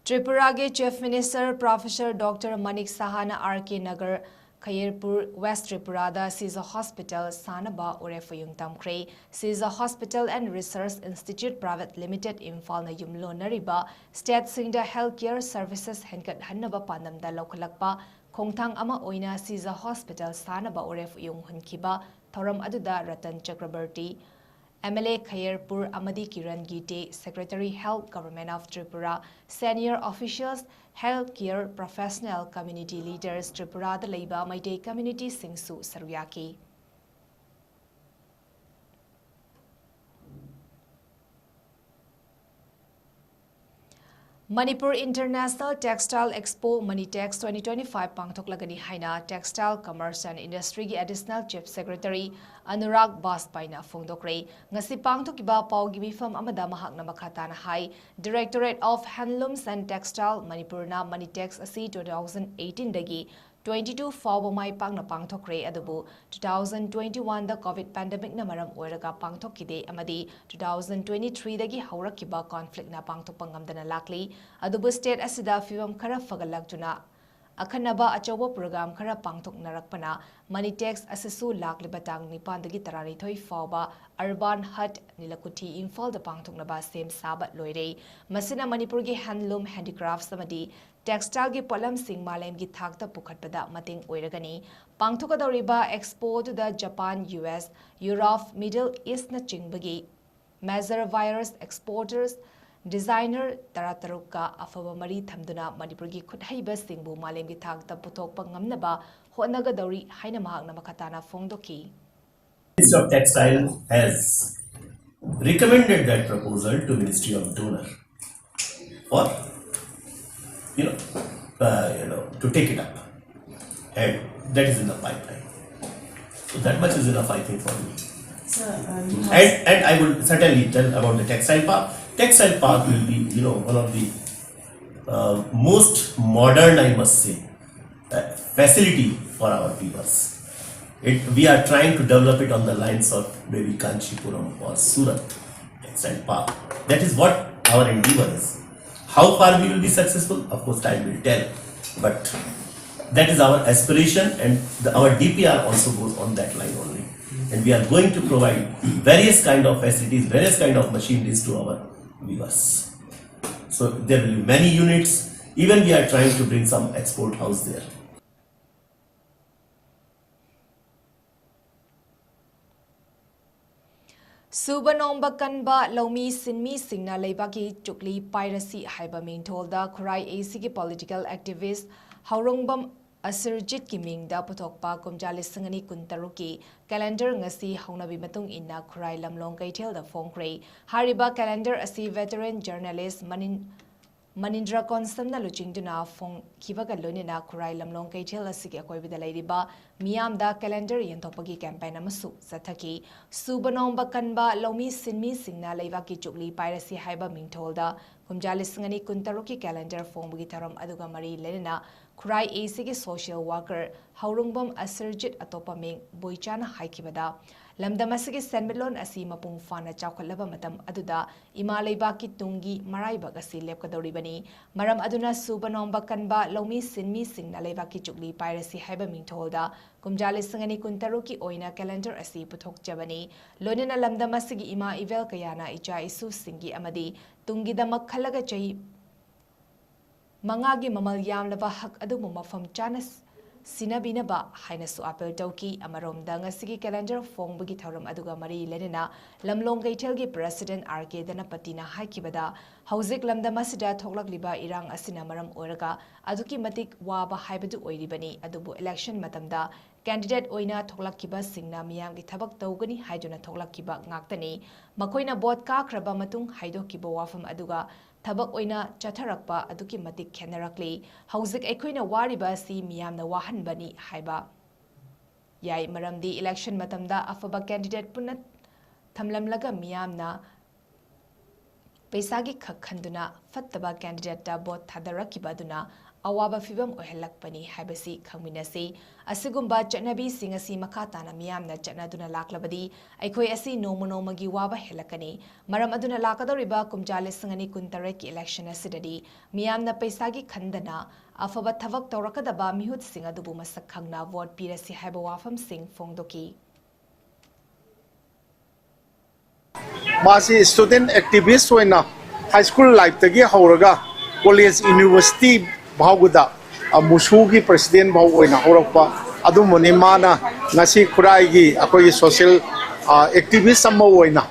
ꯇ꯭ꯔꯤꯄꯨꯔꯥꯒꯤ Chief Minister Professor Doctor Manik ꯁꯍꯥꯅ R K Nagar, Khayerpur, West ꯇ꯭ꯔꯤꯄꯨꯔꯥꯗ ꯁꯤꯖ Hospital ꯁꯥꯅꯕ ꯎꯔꯦꯞ ꯎꯌꯨꯡ ꯇꯝꯈ꯭ꯔꯦ꯫ ꯁꯤꯖ Hospital and Research Institute Private Limited ꯏꯝꯐꯥꯜꯅ ꯌꯨꯝꯂꯣꯟꯅꯔꯤꯕ stateꯁꯤꯡꯗ health care services ꯍꯦꯟꯒꯠꯍꯟꯅꯕ ꯄꯥꯟꯗꯝꯗ ꯂꯧꯈꯠꯂꯛꯄ ꯈꯣꯡꯊꯥꯡ ꯑꯃ ꯑꯣꯏꯅ ꯁꯤꯖ Hospital ꯁꯥꯅꯕ ꯎꯔꯦꯞ ꯎꯌꯨꯡ ꯍꯨꯟꯈꯤꯕ ꯊꯧꯔꯝ ꯑꯗꯨꯗ ꯔꯇꯟ ꯆꯀ꯭ꯔꯕꯔꯇꯤ, MLA ꯈꯌꯔꯄꯨꯔ ꯑꯃꯗꯤ Kiran ꯒꯤꯇꯦ, Secretary Health, Government of Tripura, senior officials, health care professional, community leaders, ꯇ꯭ꯔꯤꯄꯨꯔꯥꯗ ꯂꯩꯕ ꯃꯩꯇꯩ communityꯁꯤꯡꯁꯨ ꯁꯔꯨꯛ ꯌꯥꯈꯤ꯫ Manipur International Textile Expo, Manitex twenty twenty-five ꯄꯥꯡꯊꯣꯛꯂꯒꯅꯤ ꯍꯥꯏꯅ Textile Commerce and Industryꯒꯤ Additional Chief Secretary Anurag ꯕꯥꯖꯄꯥꯏꯅ ꯐꯣꯡꯗꯣꯛꯈ꯭ꯔꯦ꯫ ꯉꯁꯤ ꯄꯥꯡꯊꯣꯛꯈꯤꯕ ꯄꯥꯎꯒꯤ ꯃꯤꯐꯝ ꯑꯃꯗ ꯃꯍꯥꯛꯅ ꯃꯈꯥ ꯇꯥꯅ ꯍꯥꯏ, Directorate of Handlooms and Textile ꯃꯅꯤꯄꯨꯔꯅ Manitex ꯑꯁꯤ two thousand eighteen ꯗꯒꯤ twenty-two ꯐꯥꯎꯕ ꯃꯥꯏ ꯄꯥꯛꯅ ꯄꯥꯡꯊꯣꯛꯈ꯭ꯔꯦ, ꯑꯗꯨꯕꯨ two thousand twenty-one ꯗ COVID pandemicꯅ ꯃꯔꯝ ꯑꯣꯏꯔꯒ ꯄꯥꯡꯊꯣꯛꯈꯤꯗꯦ ꯑꯃꯗꯤ two thousand twenty-three ꯗꯒꯤ ꯍꯧꯔꯛꯈꯤꯕ conflictꯅ ꯄꯥꯡꯊꯣꯛꯄ ꯉꯝꯗꯅ ꯂꯥꯛꯂꯤ꯫ ꯑꯗꯨꯕꯨ state ꯑꯁꯤꯗ ꯐꯤꯕꯝ ꯈꯔ ꯐꯒꯠꯂꯛꯇꯨꯅ ꯑꯈꯟꯅꯕ ꯑꯆꯧꯕ program ꯈꯔ ꯄꯥꯡꯊꯣꯛꯅꯔꯛꯄꯅ Manitex ꯑꯁꯤꯁꯨ ꯂꯥꯛꯂꯤꯕ ꯇꯥꯡ ꯅꯤꯄꯥꯟꯗꯒꯤ ꯇꯔꯥꯅꯤꯊꯣꯏ ꯐꯥꯎꯕ Urban Hut ꯅꯤꯂꯀꯨꯊꯤ ꯏꯝꯐꯥꯜꯗ ꯄꯥꯡꯊꯣꯛꯅꯕ ꯁꯦꯝ ꯁꯥꯕ ꯂꯣꯏꯔꯦ꯫ ꯃꯁꯤꯅ ꯃꯅꯤꯄꯨꯔꯒꯤ handloom, handicrafts ꯑꯃꯗꯤ textileꯒꯤ ꯄꯣꯠꯂꯝꯁꯤꯡ ꯃꯥꯂꯦꯝꯒꯤ ꯊꯥꯛꯇ ꯄꯨꯈꯠꯄꯗ ꯃꯇꯦꯡ ꯑꯣꯏꯔꯒꯅꯤ꯫ ꯄꯥꯡꯊꯣꯛꯀꯗꯧꯔꯤꯕ expo ꯑꯗꯨꯗ Japan, US, Europe, Middle Eastꯅꯆꯤꯡꯕꯒꯤ major buyers, exporters, designer ꯇꯔꯥꯇꯔꯨꯛꯀ ꯑꯐꯕ ꯃꯔꯤ ꯊꯝꯗꯨꯅ ꯃꯅꯤꯄꯨꯔꯒꯤ ꯈꯨꯠꯍꯩꯕꯁꯤꯡꯕꯨ ꯃꯥꯂꯦꯝꯒꯤ ꯊꯥꯛꯇ ꯄꯨꯊꯣꯛꯄ ꯉꯝꯅꯕ ꯍꯣꯠꯅꯒꯗꯧꯔꯤ ꯍꯥꯏꯅ ꯃꯍꯥꯛꯅ ꯃꯈꯥ ꯇꯥꯅ ꯐꯣꯡꯗꯣꯛꯈꯤ꯫ Ministry of Textile has recommended that proposal to Ministry of Donor for, you know, uh, you know, to take it up. And that is in the pipeline. So that much is enough, I think, for me. Sir, uh, you have And, and I will certainly tell about the textile park. Textile park will be, you know, one of the uh, most modern, I must say, uh, facility for our weavers. It, we are trying to develop it on the lines of maybe Kanchipuram or Surat textile park. That is what our endeavor is. How far we will be successful, of course, time will tell. But that is our aspiration, and the, our D P R also goes on that line only. And we are going to provide various kind of facilities, various kind of machineries to our weavers. So there will be many units. Even we are trying to bring some export house there. ꯁꯨꯕ ꯅꯣꯝꯕ ꯀꯟꯕ ꯂꯧꯃꯤ ꯁꯤꯟꯃꯤꯁꯤꯡꯅ ꯂꯩꯕꯥꯛꯀꯤ ꯆꯨꯛꯂꯤ ꯄꯥꯏꯔꯁꯤ ꯍꯥꯏꯕ ꯃꯤꯡꯊꯣꯜꯗ ꯈꯨꯔꯥꯏ ꯑꯦ ꯁꯤꯒꯤ political activist ꯍꯧꯔꯣꯡꯕꯝ ꯑꯁꯤꯔꯖꯤꯠꯀꯤ ꯃꯤꯡꯗ ꯄꯨꯊꯣꯛꯄ ꯀꯨꯝꯖꯥ ꯂꯤꯁꯤꯡ ꯑꯅꯤ ꯀꯨꯟꯇꯔꯨꯛꯀꯤ calendar ꯉꯁꯤ ꯍꯧꯅꯕꯤ ꯃꯇꯨꯡ ꯏꯟꯅ ꯈꯨꯔꯥꯏ ꯂꯝꯂꯣꯡ ꯀꯩꯊꯦꯜꯗ ꯐꯣꯡꯈ꯭ꯔꯦ꯫ ꯍꯥꯏꯔꯤꯕ calendar ꯑꯁꯤ veteran journalist ꯃꯅꯤꯟ ꯃꯅꯤꯟꯗ꯭ꯔ ꯀꯣꯟꯁꯝꯅ ꯂꯨꯆꯤꯡꯗꯨꯅ ꯐꯣꯡꯈꯤꯕꯒ ꯂꯣꯏꯅꯅ ꯈꯨꯔꯥꯏ ꯂꯝꯂꯣꯡ ꯀꯩꯊꯦꯜ ꯑꯁꯤꯒꯤ ꯑꯀꯣꯏꯕꯗ ꯂꯩꯔꯤꯕ ꯃꯤꯌꯥꯝꯗ calendar ꯌꯦꯟꯊꯣꯛꯄꯒꯤ campaign ꯑꯃꯁꯨ ꯆꯠꯊꯈꯤ꯫ ꯁꯨꯕ ꯅꯣꯝꯕ ꯀꯟꯕ ꯂꯧꯃꯤ ꯁꯤꯟꯃꯤꯁꯤꯡꯅ ꯂꯩꯕꯥꯛꯀꯤ ꯆꯨꯛꯂꯤ ꯄꯥꯏꯔꯁꯤ ꯍꯥꯏꯕ ꯃꯤꯡꯊꯣꯜꯗ ꯀꯨꯝꯖꯥ ꯂꯤꯁꯤꯡ ꯑꯅꯤ ꯀꯨꯟꯇꯔꯨꯛꯀꯤ calendar ꯐꯣꯡꯕꯒꯤ ꯊꯧꯔꯝ ꯑꯗꯨꯒ ꯃꯔꯤ ꯂꯩꯅꯅ ꯈꯨꯔꯥꯏ ꯑꯦ ꯁꯤꯒꯤ social worker ꯍꯧꯔꯣꯡꯕꯝ ꯑꯁꯤꯔꯖꯤꯠ ꯑꯇꯣꯞꯄ ꯃꯤꯡ ꯕꯣꯏꯆꯥꯅ ꯍꯥꯏꯈꯤꯕꯗ, ꯂꯝꯗꯝ ꯑꯁꯤꯒꯤ ꯁꯦꯟꯃꯤꯠꯂꯣꯟ ꯑꯁꯤ ꯃꯄꯨꯡ ꯐꯥꯅ ꯆꯥꯎꯈꯠꯂꯕ ꯃꯇꯝ ꯑꯗꯨꯗ ꯏꯃꯥ ꯂꯩꯕꯥꯛꯀꯤ ꯇꯨꯡꯒꯤ ꯃꯔꯥꯏꯕꯛ ꯑꯁꯤ ꯂꯦꯞꯀꯗꯧꯔꯤꯕꯅꯤ꯫ ꯃꯔꯝ ꯑꯗꯨꯅ ꯁꯨꯕ ꯅꯣꯝꯕ ꯀꯟꯕ ꯂꯧꯃꯤ ꯁꯤꯟꯃꯤꯁꯤꯡꯅ ꯂꯩꯕꯥꯛꯀꯤ ꯆꯨꯛꯂꯤ ꯄꯥꯏꯔꯁꯤ ꯍꯥꯏꯕ ꯃꯤꯡꯊꯣꯜꯗ ꯀꯨꯝꯖꯥ ꯂꯤꯁꯤꯡ ꯑꯅꯤ ꯀꯨꯟꯇꯔꯨꯛꯀꯤ ꯑꯣꯏꯅ calendar ꯑꯁꯤ ꯄꯨꯊꯣꯛꯆꯕꯅꯤ꯫ ꯂꯣꯏꯅꯅ ꯂꯝꯗꯝ ꯑꯁꯤꯒꯤ ꯏꯃꯥ ꯏꯕꯦꯜ ꯀꯌꯥꯅ ꯏꯆꯥ ꯏꯁꯨꯁꯤꯡꯒꯤ ꯑꯃꯗꯤ ꯇꯨꯡꯒꯤꯗꯃꯛ ꯈꯜꯂꯒ ꯆꯍꯤ ꯃꯉꯥꯒꯤ ꯃꯃꯜ ꯌꯥꯝꯂꯕ ꯍꯛ ꯑꯗꯨꯕꯨ ꯃꯐꯝ ꯆꯥꯅ ꯁꯤꯟꯅꯕꯤꯅꯕ ꯍꯥꯏꯅꯁꯨ appeal ꯇꯧꯈꯤ꯫ ꯑꯃꯔꯣꯝꯗ ꯉꯁꯤꯒꯤ calendar ꯐꯣꯡꯕꯒꯤ ꯊꯧꯔꯝ ꯑꯗꯨꯒ ꯃꯔꯤ ꯂꯩꯅꯅ ꯂꯝꯂꯣꯡ ꯀꯩꯊꯦꯜꯒꯤ president ꯑꯥꯔ ꯀꯦ ꯙꯅꯄꯇꯤꯅ ꯍꯥꯏꯈꯤꯕꯗ, ꯍꯧꯖꯤꯛ ꯂꯝꯗꯝ ꯑꯁꯤꯗ ꯊꯣꯛꯂꯛꯂꯤꯕ ꯏꯔꯥꯡ ꯑꯁꯤꯅ ꯃꯔꯝ ꯑꯣꯏꯔꯒ ꯑꯗꯨꯛꯀꯤ ꯃꯇꯤꯛ ꯋꯥꯕ ꯍꯥꯏꯕꯗꯨ ꯑꯣꯏꯔꯤꯕꯅꯤ꯫ ꯑꯗꯨꯕꯨ election ꯃꯇꯝꯗ candidate ꯑꯣꯏꯅ ꯊꯣꯛꯂꯛꯈꯤꯕꯁꯤꯡꯅ ꯃꯤꯌꯥꯝꯒꯤ ꯊꯕꯛ ꯇꯧꯒꯅꯤ ꯍꯥꯏꯗꯨꯅ ꯊꯣꯛꯂꯛꯈꯤꯕ ꯉꯥꯛꯇꯅꯤ꯫ ꯃꯈꯣꯏꯅ vote ꯀꯥꯈ꯭ꯔꯕ ꯃꯇꯨꯡ ꯍꯥꯏꯗꯣꯛꯈꯤꯕ ꯋꯥꯐꯝ ꯑꯗꯨꯒ ꯊꯕꯛ ꯑꯣꯏꯅ ꯆꯠꯊꯔꯛꯄ ꯑꯗꯨꯛꯀꯤ ꯃꯇꯤꯛ ꯈꯦꯠꯅꯔꯛꯂꯤ꯫ ꯍꯧꯖꯤꯛ ꯑꯩꯈꯣꯏꯅ ꯋꯥꯔꯤꯕ ꯑꯁꯤ ꯃꯤꯌꯥꯝꯅ ꯋꯥꯍꯟꯕꯅꯤ ꯍꯥꯏꯕ ꯌꯥꯏ, ꯃꯔꯝꯗꯤ election ꯃꯇꯝꯗ ꯑꯐꯕ candidate ꯄꯨꯟꯅ ꯊꯝꯂꯝꯂꯒ ꯃꯤꯌꯥꯝꯅ ꯄꯩꯁꯥꯒꯤ ꯈꯛ ꯈꯟꯗꯨꯅ ꯐꯠꯇꯕ candidateꯇ vote ꯊꯥꯗꯔꯛꯈꯤꯕ ꯑꯗꯨꯅ ꯑꯋꯥꯕ ꯐꯤꯚꯝ ꯑꯣꯏꯍꯜꯂꯛꯄꯅꯤ ꯍꯥꯏꯕꯁꯤ ꯈꯪꯃꯤꯟꯅꯁꯤ꯫ ꯑꯁꯤꯒꯨꯝꯕ ꯆꯠꯅꯕꯤꯁꯤꯡ ꯑꯁꯤ ꯃꯈꯥ ꯇꯥꯅ ꯃꯤꯌꯥꯝꯅ ꯆꯠꯅꯗꯨꯅ ꯂꯥꯛꯂꯕꯗꯤ ꯑꯩꯈꯣꯏ ꯑꯁꯤ ꯅꯣꯡꯃ ꯅꯣꯡꯃꯒꯤ ꯋꯥꯕ ꯍꯦꯜꯂꯛꯀꯅꯤ꯫ ꯃꯔꯝ ꯑꯗꯨꯅ ꯂꯥꯛꯀꯗꯧꯔꯤꯕ ꯀꯨꯝꯖꯥ ꯂꯤꯁꯤꯡ ꯑꯅꯤ ꯀꯨꯟꯇꯔꯦꯠꯀꯤ election ꯑꯁꯤꯗꯗꯤ ꯃꯤꯌꯥꯝꯅ ꯄꯩꯁꯥꯒꯤ ꯈꯟꯗꯅ ꯑꯐꯕ ꯊꯕꯛ ꯇꯧꯔꯛꯀꯗꯕ ꯃꯤꯍꯨꯠꯁꯤꯡ ꯑꯗꯨꯕꯨ ꯃꯁꯛ ꯈꯪꯅ vote ꯄꯤꯔꯁꯤ ꯍꯥꯏꯕ ꯋꯥꯐꯝꯁꯤꯡ ꯐꯣꯡꯗꯣꯛꯈꯤ꯫ ꯃꯥꯁꯤ student activist ꯑꯣꯏꯅ high school lifeꯇꯒꯤ ꯍꯧꯔꯒ college university ꯐꯥꯎꯕꯗ ꯃꯨꯁꯨꯒꯤ president ꯐꯥꯎ ꯑꯣꯏꯅ ꯍꯧꯔꯛꯄ ꯑꯗꯨꯝꯕꯅꯤ꯫ ꯃꯥꯅ ꯉꯁꯤ ꯈꯨꯔꯥꯏꯒꯤ ꯑꯩꯈꯣꯏꯒꯤ social ꯑꯦꯛꯇꯤꯚꯤꯁ ꯑꯃ ꯑꯣꯏꯅ,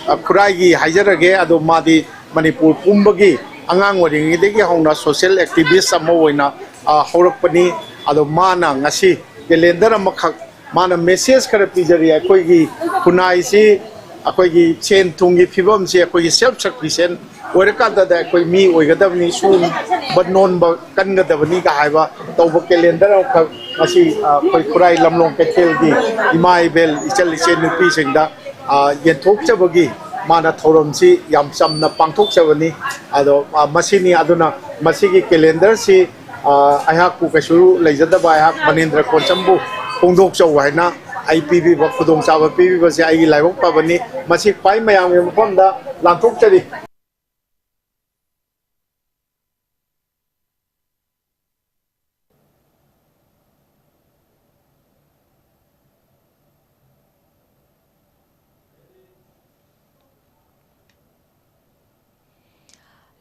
ꯑ, ꯈꯨꯔꯥꯏꯒꯤ ꯍꯥꯏꯖꯔꯒꯦ, ꯑꯗꯣ ꯃꯥꯗꯤ ꯃꯅꯤꯄꯨꯔ ꯄꯨꯝꯕꯒꯤ ꯑꯉꯥꯡ ꯑꯣꯏꯔꯤꯉꯩꯗꯒꯤ ꯍꯧꯅ ꯁꯣꯁꯤꯌꯦꯜ ꯑꯦꯛꯇꯤꯚꯤꯁ ꯑꯃ ꯑꯣꯏꯅ, ꯑ, ꯍꯧꯔꯛꯄꯅꯤ꯫ ꯑꯗꯣ ꯃꯥꯅ ꯉꯁꯤ ꯀꯦꯂꯦꯟꯗꯔ ꯑꯃꯈꯛ, ꯃꯥꯅ ꯃꯦꯁꯦꯖ ꯈꯔ ꯄꯤꯖꯔꯤ꯫ ꯑꯩꯈꯣꯏꯒꯤ ꯈꯨꯟꯅꯥꯏꯁꯤ, ꯑꯩꯈꯣꯏꯒꯤ ꯁꯦꯟ ꯊꯨꯝꯒꯤ ꯐꯤꯕꯝꯁꯤ ꯑꯩꯈꯣꯏꯒꯤ ꯁꯦꯜꯐ ꯁꯐꯤꯁꯤꯌꯦꯟ ꯑꯣꯏꯔꯀꯥꯟꯗꯗ ꯑꯩꯈꯣꯏ ꯃꯤ ꯑꯣꯏꯒꯗꯕꯅꯤ, ꯁꯨꯕ ꯅꯣꯝꯕ ꯀꯟꯒꯗꯕꯅꯤꯒ ꯍꯥꯏꯕ ꯇꯧꯕ ꯀꯦꯂꯦꯟꯗꯔ ꯑꯃꯈꯛ ꯉꯁꯤ, ꯑ, ꯑꯩꯈꯣꯏ ꯈꯨꯔꯥꯏ ꯂꯝꯂꯣꯡ ꯀꯩꯊꯦꯜꯒꯤ ꯏꯃꯥ ꯏꯕꯦꯜ, ꯏꯆꯜ ꯏꯆꯦ ꯅꯨꯄꯤꯁꯤꯡꯗ, ꯑ, ꯌꯦꯟꯊꯣꯛꯆꯕꯒꯤ ꯃꯥꯅ ꯊꯧꯔꯝꯁꯤ ꯌꯥꯝ ꯆꯝꯅ ꯄꯥꯡꯊꯣꯛꯆꯕꯅꯤ꯫ ꯑꯗꯣ, ꯑ, ꯃꯁꯤꯅꯤ꯫ ꯑꯗꯨꯅ ꯃꯁꯤꯒꯤ ꯀꯦꯂꯦꯟꯗꯔꯁꯤ, ꯑ, ꯑꯩꯍꯥꯛꯄꯨ ꯀꯩꯁꯨ ꯂꯩꯖꯗꯕ ꯑꯩꯍꯥꯛ ꯃꯅꯦꯟꯗ꯭ꯔ ꯀꯣꯟꯆꯝꯕꯨ ꯐꯣꯡꯗꯣꯛꯆꯧ ꯍꯥꯏꯅ ꯑꯩ ꯄꯤꯕꯤꯕ ꯈꯨꯗꯣꯡꯆꯥꯕ ꯄꯤꯕꯤꯕꯁꯦ ꯑꯩꯒꯤ ꯂꯥꯏꯕꯛ ꯐꯕꯅꯤ꯫ ꯃꯁꯤ ꯈ꯭ꯋꯥꯏ ꯃꯌꯥꯝꯒꯤ ꯃꯐꯝꯗ ꯂꯥꯟꯊꯣꯛꯆꯔꯤ꯫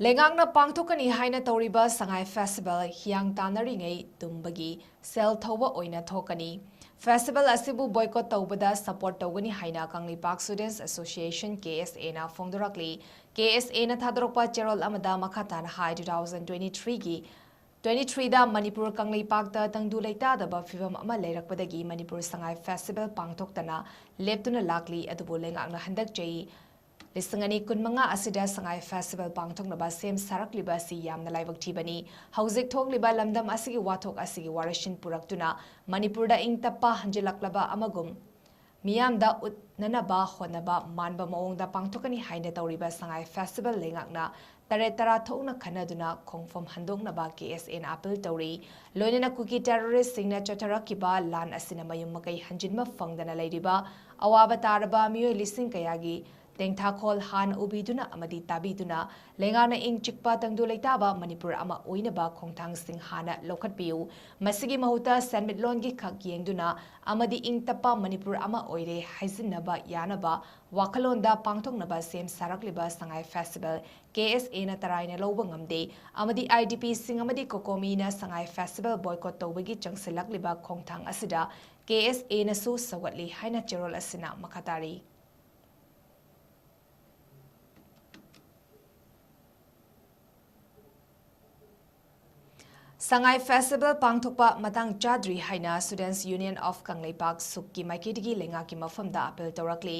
ꯂꯩꯉꯥꯛꯅ ꯄꯥꯡꯊꯣꯛꯀꯅꯤ ꯍꯥꯏꯅ ꯇꯧꯔꯤꯕ ꯁꯉꯥꯏ ꯐꯦꯁꯇꯤꯚꯦꯜ ꯍꯤꯌꯥꯡ ꯇꯥꯟꯅꯔꯤꯉꯩ ꯇꯨꯝꯕꯒꯤ ꯁꯦꯜ ꯊꯧꯕ ꯑꯣꯏꯅ ꯊꯣꯛꯀꯅꯤ꯫ ꯐꯦꯁꯇꯤꯚꯦꯜ ꯑꯁꯤꯕꯨ ꯕꯣꯏꯀꯣꯠ ꯇꯧꯕꯗ ꯁꯄꯣꯔꯠ ꯇꯧꯒꯅꯤ ꯍꯥꯏꯅ ꯀꯪꯂꯩꯄꯥꯛ ꯁ꯭ꯇꯨꯗꯦꯟꯠꯁ ꯑꯦꯁꯣꯁꯤꯌꯦꯁꯟ, ꯀꯦ ꯑꯦꯁ ꯑꯦꯅ ꯐꯣꯡꯗꯣꯔꯛꯂꯤ꯫ ꯀꯦ ꯑꯦꯁ ꯑꯦꯅ ꯊꯥꯗꯣꯔꯛꯄ ꯆꯦꯔꯣꯜ ꯑꯃꯗ ꯃꯈꯥ ꯇꯥꯅ ꯍꯥꯏ, ꯇꯨ ꯊꯥꯎꯖꯟ ꯇ꯭ꯋꯦꯟꯇꯤ ꯊ꯭ꯔꯤꯒꯤ ꯇ꯭ꯋꯦꯟꯇꯤ ꯊ꯭ꯔꯤꯗ ꯃꯅꯤꯄꯨꯔ ꯀꯪꯂꯩꯄꯥꯛꯇ ꯇꯪꯗꯨ ꯂꯩꯇꯥꯗꯕ ꯐꯤꯕꯝ ꯑꯃ ꯂꯩꯔꯛꯄꯗꯒꯤ ꯃꯅꯤꯄꯨꯔ ꯁꯉꯥꯏ ꯐꯦꯁꯇꯤꯚꯦꯜ ꯄꯥꯡꯊꯣꯛꯇꯅ ꯂꯦꯞꯇꯨꯅ ꯂꯥꯛꯂꯤ꯫ ꯑꯗꯨꯕꯨ ꯂꯩꯉꯥꯛꯅ ꯍꯟꯗꯛ ꯆꯍꯤ ꯂꯤꯁꯤꯡ ꯑꯅꯤ ꯀꯨꯟꯃꯉꯥ ꯑꯁꯤꯗ ꯁꯉꯥꯏ ꯐꯦꯁꯇꯤꯚꯦꯜ ꯄꯥꯡꯊꯣꯛꯅꯕ ꯁꯦꯝ ꯁꯥꯔꯛꯂꯤꯕ ꯑꯁꯤ ꯌꯥꯝꯅ ꯂꯥꯏꯕꯛ ꯊꯤꯕꯅꯤ꯫ ꯍꯧꯖꯤꯛ ꯊꯣꯛꯂꯤꯕ ꯂꯝꯗꯝ ꯑꯁꯤꯒꯤ ꯋꯥꯊꯣꯛ ꯑꯁꯤꯒꯤ ꯋꯥꯔꯣꯏꯁꯤꯟ ꯄꯨꯔꯛꯇꯨꯅ ꯃꯅꯤꯄꯨꯔꯗ ꯏꯪ ꯇꯞꯄ ꯍꯟꯖꯤꯜꯂꯛꯂꯕ ꯑꯃꯒꯨꯝ ꯃꯤꯌꯥꯝꯗ ꯎꯠꯅꯅꯕ ꯍꯣꯠꯅꯕ ꯃꯥꯟꯕ ꯃꯑꯣꯡꯗ ꯄꯥꯡꯊꯣꯛꯀꯅꯤ ꯍꯥꯏꯅ ꯇꯧꯔꯤꯕ ꯁꯉꯥꯏ ꯐꯦꯁꯇꯤꯚꯦꯜ ꯂꯩꯉꯥꯛꯅ ꯇꯔꯦꯠ ꯇꯔꯥ ꯊꯣꯛꯅ ꯈꯟꯅꯗꯨꯅ ꯈꯣꯡꯐꯝ ꯍꯟꯗꯣꯛꯅꯕ ꯀꯦ ꯑꯦꯁ ꯑꯦꯅ ꯑꯥꯄꯤꯜ ꯇꯧꯔꯤ꯫ ꯂꯣꯏꯅꯅ ꯀꯨꯀꯤ ꯇꯦꯔꯣꯔꯤꯁ꯭ꯠꯁꯤꯡꯅ ꯆꯠꯊꯔꯛꯈꯤꯕ ꯂꯥꯟ ꯑꯁꯤꯅ ꯃꯌꯨꯝ ꯃꯀꯩ ꯍꯟꯖꯤꯟꯕ ꯐꯪꯗꯅ ꯂꯩꯔꯤꯕ ꯑꯋꯥꯕ ꯇꯥꯔꯕ ꯃꯤꯑꯣꯏ ꯂꯤꯁꯤꯡ ꯀꯌꯥꯒꯤ ꯇꯦꯡꯊꯥꯈꯣꯜ ꯍꯥꯟꯅ ꯎꯕꯤꯗꯨꯅ ꯑꯃꯗꯤ ꯇꯥꯕꯤꯗꯨꯅ ꯂꯩꯉꯥꯛꯅ ꯏꯪ ꯆꯤꯛꯄ ꯇꯪꯗꯨ ꯂꯩꯇꯥꯕ ꯃꯅꯤꯄꯨꯔ ꯑꯃ ꯑꯣꯏꯅꯕ ꯈꯣꯡꯊꯥꯡꯁꯤꯡ ꯍꯥꯟꯅ ꯂꯧꯈꯠꯄꯤꯌꯨ꯫ ꯃꯁꯤꯒꯤ ꯃꯍꯨꯠꯇ ꯁꯦꯟꯃꯤꯠꯂꯣꯟꯒꯤ ꯈꯛ ꯌꯦꯡꯗꯨꯅ ꯑꯃꯗꯤ ꯏꯪ ꯇꯞꯄ ꯃꯅꯤꯄꯨꯔ ꯑꯃ ꯑꯣꯏꯔꯦ ꯍꯥꯏꯖꯤꯟꯅꯕ ꯌꯥꯅꯕ ꯋꯥꯈꯜꯂꯣꯟꯗ ꯄꯥꯡꯊꯣꯛꯅꯕ ꯁꯦꯝ ꯁꯥꯔꯛꯂꯤꯕ ꯁꯉꯥꯏ ꯐꯦꯁꯇꯤꯚꯦꯜ ꯀꯦ ꯑꯦꯁ ꯑꯦꯅ ꯇꯔꯥꯏꯅ ꯂꯧꯕ ꯉꯝꯗꯦ ꯑꯃꯗꯤ ꯑꯥꯏ ꯗꯤ ꯄꯤꯁꯤꯡ ꯑꯃꯗꯤ ꯀꯣꯀꯣꯃꯤꯅ ꯁꯉꯥꯏ ꯐꯦꯁꯇꯤꯚꯦꯜ ꯕꯣꯏꯀꯣꯠ ꯇꯧꯕꯒꯤ ꯆꯪꯁꯤꯜꯂꯛꯂꯤꯕ ꯈꯣꯡꯊꯥꯡ ꯑꯁꯤꯗ ꯀꯦ ꯑꯦꯁ ꯑꯦꯅꯁꯨ ꯁꯧꯒꯠꯂꯤ ꯍꯥꯏꯅ ꯆꯦꯔꯣꯜ ꯑꯁꯤꯅ ꯃꯈꯥ ꯇꯥꯔꯤ꯫ ꯁꯉꯥꯏ ꯐꯦꯁꯇꯤꯚꯦꯜ ꯄꯥꯡꯊꯣꯛꯄ ꯃꯇꯥꯡ ꯆꯥꯗ꯭ꯔꯤ ꯍꯥꯏꯅ Students Union of ꯀꯪꯂꯩꯄꯥꯛ ꯁꯨꯛꯀꯤ ꯃꯥꯏꯀꯩꯗꯒꯤ ꯂꯩꯉꯥꯛꯀꯤ ꯃꯐꯝꯗ ꯑꯥꯄꯤꯜ ꯇꯧꯔꯛꯂꯤ꯫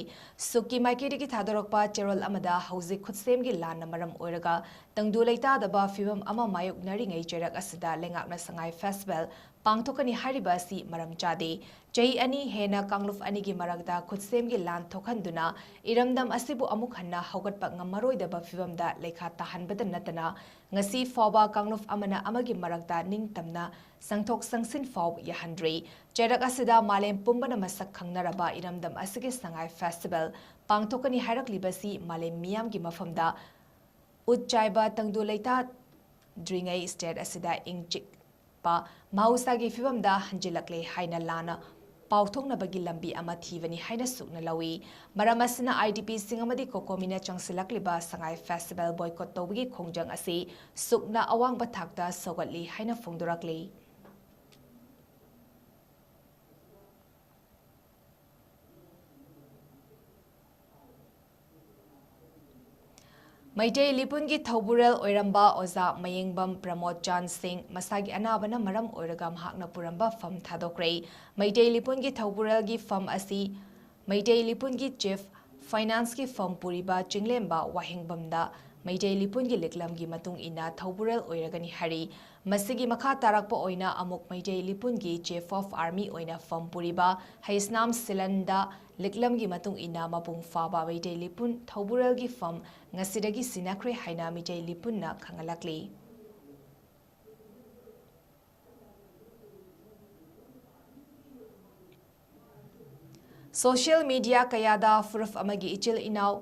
ꯁꯨꯛꯀꯤ ꯃꯥꯏꯀꯩꯗꯒꯤ ꯊꯥꯗꯣꯔꯛꯄ ꯆꯦꯔꯣꯜ ꯑꯃꯗ ꯍꯧꯖꯤꯛ ꯈꯨꯠꯁꯦꯝꯒꯤ ꯂꯥꯟꯅ ꯃꯔꯝ ꯑꯣꯏꯔꯒ ꯇꯪꯗꯨ ꯂꯩꯇꯥꯗꯕ ꯐꯤꯚꯝ ꯑꯃ ꯃꯥꯌꯣꯛꯅꯔꯤꯉꯩ ꯆꯩꯔꯛ ꯑꯁꯤꯗ ꯂꯩꯉꯥꯛꯅ ꯁꯉꯥꯏ ꯐꯦꯁꯇꯤꯚꯦꯜ ꯄꯥꯡꯊꯣꯛꯀꯅꯤ ꯍꯥꯏꯔꯤꯕ ꯑꯁꯤ ꯃꯔꯝ ꯆꯥꯗꯦ꯫ ꯆꯍꯤ ꯑꯅꯤ ꯍꯦꯟꯅ ꯀꯥꯡꯂꯨꯞ ꯑꯅꯤꯒꯤ ꯃꯔꯛꯇ ꯈꯨꯠꯁꯦꯝꯒꯤ ꯂꯥꯟ ꯊꯣꯛꯍꯟꯗꯨꯅ ꯏꯔꯝꯗꯝ ꯑꯁꯤꯕꯨ ꯑꯃꯨꯛ ꯍꯟꯅ ꯍꯧꯒꯠꯄ ꯉꯝꯃꯔꯣꯏꯗꯕ ꯐꯤꯚꯝꯗ ꯂꯩꯈꯥ ꯇꯥꯍꯟꯕꯗ ꯅꯠꯇꯅ ꯉꯁꯤ ꯐꯥꯎꯕ ꯀꯥꯡꯂꯨꯞ ꯑꯃꯅ ꯑꯃꯒꯤ ꯃꯔꯛꯇ ꯅꯤꯡꯇꯝꯅ ꯆꯪꯊꯣꯛ ꯆꯪꯁꯤꯟ ꯐꯥꯎ ꯌꯥꯍꯟꯗ꯭ꯔꯤ꯫ ꯆꯩꯔꯛ ꯑꯁꯤꯗ ꯃꯥꯂꯦꯝ ꯄꯨꯝꯕꯅ ꯃꯁꯛ ꯈꯪꯅꯔꯕ ꯏꯔꯝꯗꯝ ꯑꯁꯤꯒꯤ ꯁꯉꯥꯏ ꯐꯦꯁꯇꯤꯚꯦꯜ ꯄꯥꯡꯊꯣꯛꯀꯅꯤ ꯍꯥꯏꯔꯛꯂꯤꯕꯁꯤ ꯃꯥꯂꯦꯝ ꯃꯤꯌꯥꯝꯒꯤ ꯃꯐꯝꯗ ꯎꯠ ꯆꯥꯏꯕ ꯇꯪꯗꯨ ꯂꯩꯇꯥꯗ꯭ꯔꯤꯉꯩ ꯁ꯭ꯇꯦꯠ ꯑꯁꯤꯗ ꯏꯪ ꯆꯤꯛꯄ ꯃꯍꯧꯁꯥꯒꯤ ꯐꯤꯚꯝꯗ ꯍꯟꯖꯤꯜꯂꯛꯂꯦ ꯍꯥꯏꯅ ꯂꯥꯟꯅ ꯄꯥꯎꯊꯣꯛꯅꯕꯒꯤ ꯂꯝꯕꯤ ꯑꯃ ꯊꯤꯕꯅꯤ ꯍꯥꯏꯅ ꯁꯨꯛꯅ ꯂꯧꯏ꯫ ꯃꯔꯝ ꯑꯁꯤꯅ ꯑꯥꯏ ꯗꯤ ꯄꯤꯁꯤꯡ ꯑꯃꯗꯤ ꯀꯣꯀꯣꯃꯤꯅ ꯆꯪꯁꯤꯜꯂꯛꯂꯤꯕ ꯁꯉꯥꯏ ꯐꯦꯁꯇꯤꯚꯦꯜ ꯕꯣꯏꯀꯣꯠ ꯇꯧꯕꯒꯤ ꯈꯣꯡꯖꯪ ꯑꯁꯤ ꯁꯨꯛꯅ ꯑꯋꯥꯡꯕ ꯊꯥꯛꯇ ꯁꯧꯒꯠꯂꯤ ꯍꯥꯏꯅ ꯐꯣꯡꯗꯣꯔꯛꯂꯤ꯫ ꯃꯩꯇꯩ ꯂꯤꯄꯨꯟꯒꯤ ꯊꯧꯕꯨꯔꯦꯜ ꯑꯣꯏꯔꯝꯕ ꯑꯣꯖꯥ ꯃꯌꯦꯡꯕꯝ ꯄ꯭ꯔꯃꯣꯗ ꯆꯥꯟ ꯁꯤꯡ ꯃꯁꯥꯒꯤ ꯑꯅꯥꯕꯅ ꯃꯔꯝ ꯑꯣꯏꯔꯒ ꯃꯍꯥꯛꯅ ꯄꯨꯔꯝꯕ ꯐꯝ ꯊꯥꯗꯣꯛꯈ꯭ꯔꯦ꯫ ꯃꯩꯇꯩ ꯂꯤꯄꯨꯟꯒꯤ ꯊꯧꯕꯨꯔꯦꯜꯒꯤ ꯐꯝ ꯑꯁꯤ ꯃꯩꯇꯩ ꯂꯤꯄꯨꯟꯒꯤ ꯆꯤꯐ ꯐꯥꯏꯅꯥꯟꯁꯀꯤ ꯐꯝ ꯄꯨꯔꯤꯕ ꯆꯤꯡꯂꯦꯝꯕ ꯋꯥꯍꯦꯡꯕꯝꯗ ꯃꯩꯇꯩ ꯂꯤꯄꯨꯟꯒꯤ ꯂꯤꯛꯂꯝꯒꯤ ꯃꯇꯨꯡ ꯏꯟꯅ ꯊꯧꯕꯨꯔꯦꯜ ꯑꯣꯏꯔꯒꯅꯤ ꯍꯥꯏꯔꯤ꯫ ꯃꯁꯤꯒꯤ ꯃꯈꯥ ꯇꯥꯔꯛꯄ ꯑꯣꯏꯅ ꯑꯃꯨꯛ ꯃꯩꯇꯩ ꯂꯤꯄꯨꯟꯒꯤ ꯆꯤꯐ ꯑꯣꯐ ꯑꯥꯔꯃꯤ ꯑꯣꯏꯅ ꯐꯝ ꯄꯨꯔꯤꯕ ꯍꯩꯁꯅꯥꯝ ꯁꯤꯂꯟꯗ ꯂꯤꯛꯂꯝꯒꯤ ꯃꯇꯨꯡ ꯏꯟꯅ ꯃꯄꯨꯡ ꯐꯥꯕ ꯃꯩꯇꯩ ꯂꯤꯄꯨꯟ ꯊꯧꯕꯨꯔꯦꯜꯒꯤ ꯐꯝ ꯉꯁꯤꯗꯒꯤ ꯁꯤꯟꯅꯈ꯭ꯔꯦ ꯍꯥꯏꯅ ꯃꯩꯇꯩ ꯂꯤꯄꯨꯟꯅ ꯈꯪꯍꯜꯂꯛꯂꯤ꯫ ꯁꯣꯁꯤꯌꯦꯜ ꯃꯤꯗꯤꯌꯥ ꯀꯌꯥꯗ ꯐꯨꯔꯨꯞ ꯑꯃꯒꯤ ꯏꯆꯤꯜ ꯏꯅꯥꯎ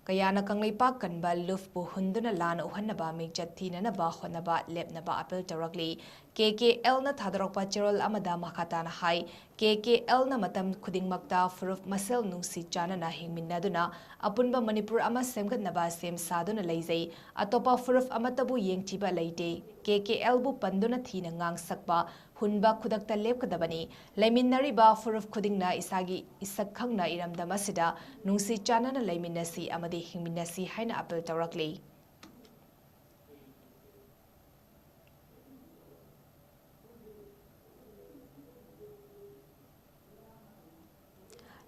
ꯀꯌꯥꯅ ꯀꯪꯂꯩꯄꯥꯛ ꯀꯟꯕ ꯂꯨꯞꯄꯨ ꯍꯨꯟꯗꯨꯅ ꯂꯥꯟꯅ ꯎꯍꯟꯅꯕ ꯃꯤꯡꯆꯠ ꯊꯤꯅꯅꯕ ꯍꯣꯠꯅꯕ ꯂꯦꯞꯅꯕ ꯑꯥꯄꯤꯜ ꯇꯧꯔꯛꯂꯤ꯫ ꯀꯦ ꯀꯦ ꯑꯦꯜꯅ ꯊꯥꯗꯣꯔꯛꯄ ꯆꯦꯔꯣꯜ ꯑꯃꯗ ꯃꯈꯥ ꯇꯥꯅ ꯍꯥꯏ, ꯀꯦ ꯀꯦ ꯑꯦꯜꯅ ꯃꯇꯝ ꯈꯨꯗꯤꯡꯃꯛꯇ ꯐꯨꯔꯨꯞ ꯃꯁꯦꯜ ꯅꯨꯡꯁꯤ ꯆꯥꯟꯅꯅ ꯍꯤꯡꯃꯤꯟꯅꯗꯨꯅ ꯑꯄꯨꯟꯕ ꯃꯅꯤꯄꯨꯔ ꯑꯃ ꯁꯦꯝꯒꯠꯅꯕ ꯁꯦꯝ ꯁꯥꯗꯨꯅ ꯂꯩꯖꯩ꯫ ꯑꯇꯣꯞꯄ ꯐꯨꯔꯨꯞ ꯑꯃꯠꯇꯕꯨ ꯌꯦꯡꯊꯤꯕ ꯂꯩꯇꯦ꯫ ꯀꯦ ꯀꯦ ꯑꯦꯜꯕꯨ ꯄꯟꯗꯨꯅ ꯊꯤꯅ ꯉꯥꯡ ꯁꯛꯄ, ꯍꯨꯟꯕ ꯈꯨꯗꯛꯇ ꯂꯦꯞꯀꯗꯕꯅꯤ꯫ ꯂꯩꯃꯤꯟꯅꯔꯤꯕ ꯐꯨꯔꯨꯞ ꯈꯨꯗꯤꯡꯅ ꯏꯁꯥꯒꯤ ꯏꯁꯛ ꯈꯪꯅ ꯏꯔꯝꯗꯝ ꯑꯁꯤꯗ ꯅꯨꯡꯁꯤ ꯆꯥꯟꯅꯅ ꯂꯩꯃꯤꯟꯅꯁꯤ ꯑꯃꯗꯤ ꯍꯤꯡꯃꯤꯟꯅꯁꯤ ꯍꯥꯏꯅ ꯑꯥꯄꯤꯜ ꯇꯧꯔꯛꯂꯤ꯫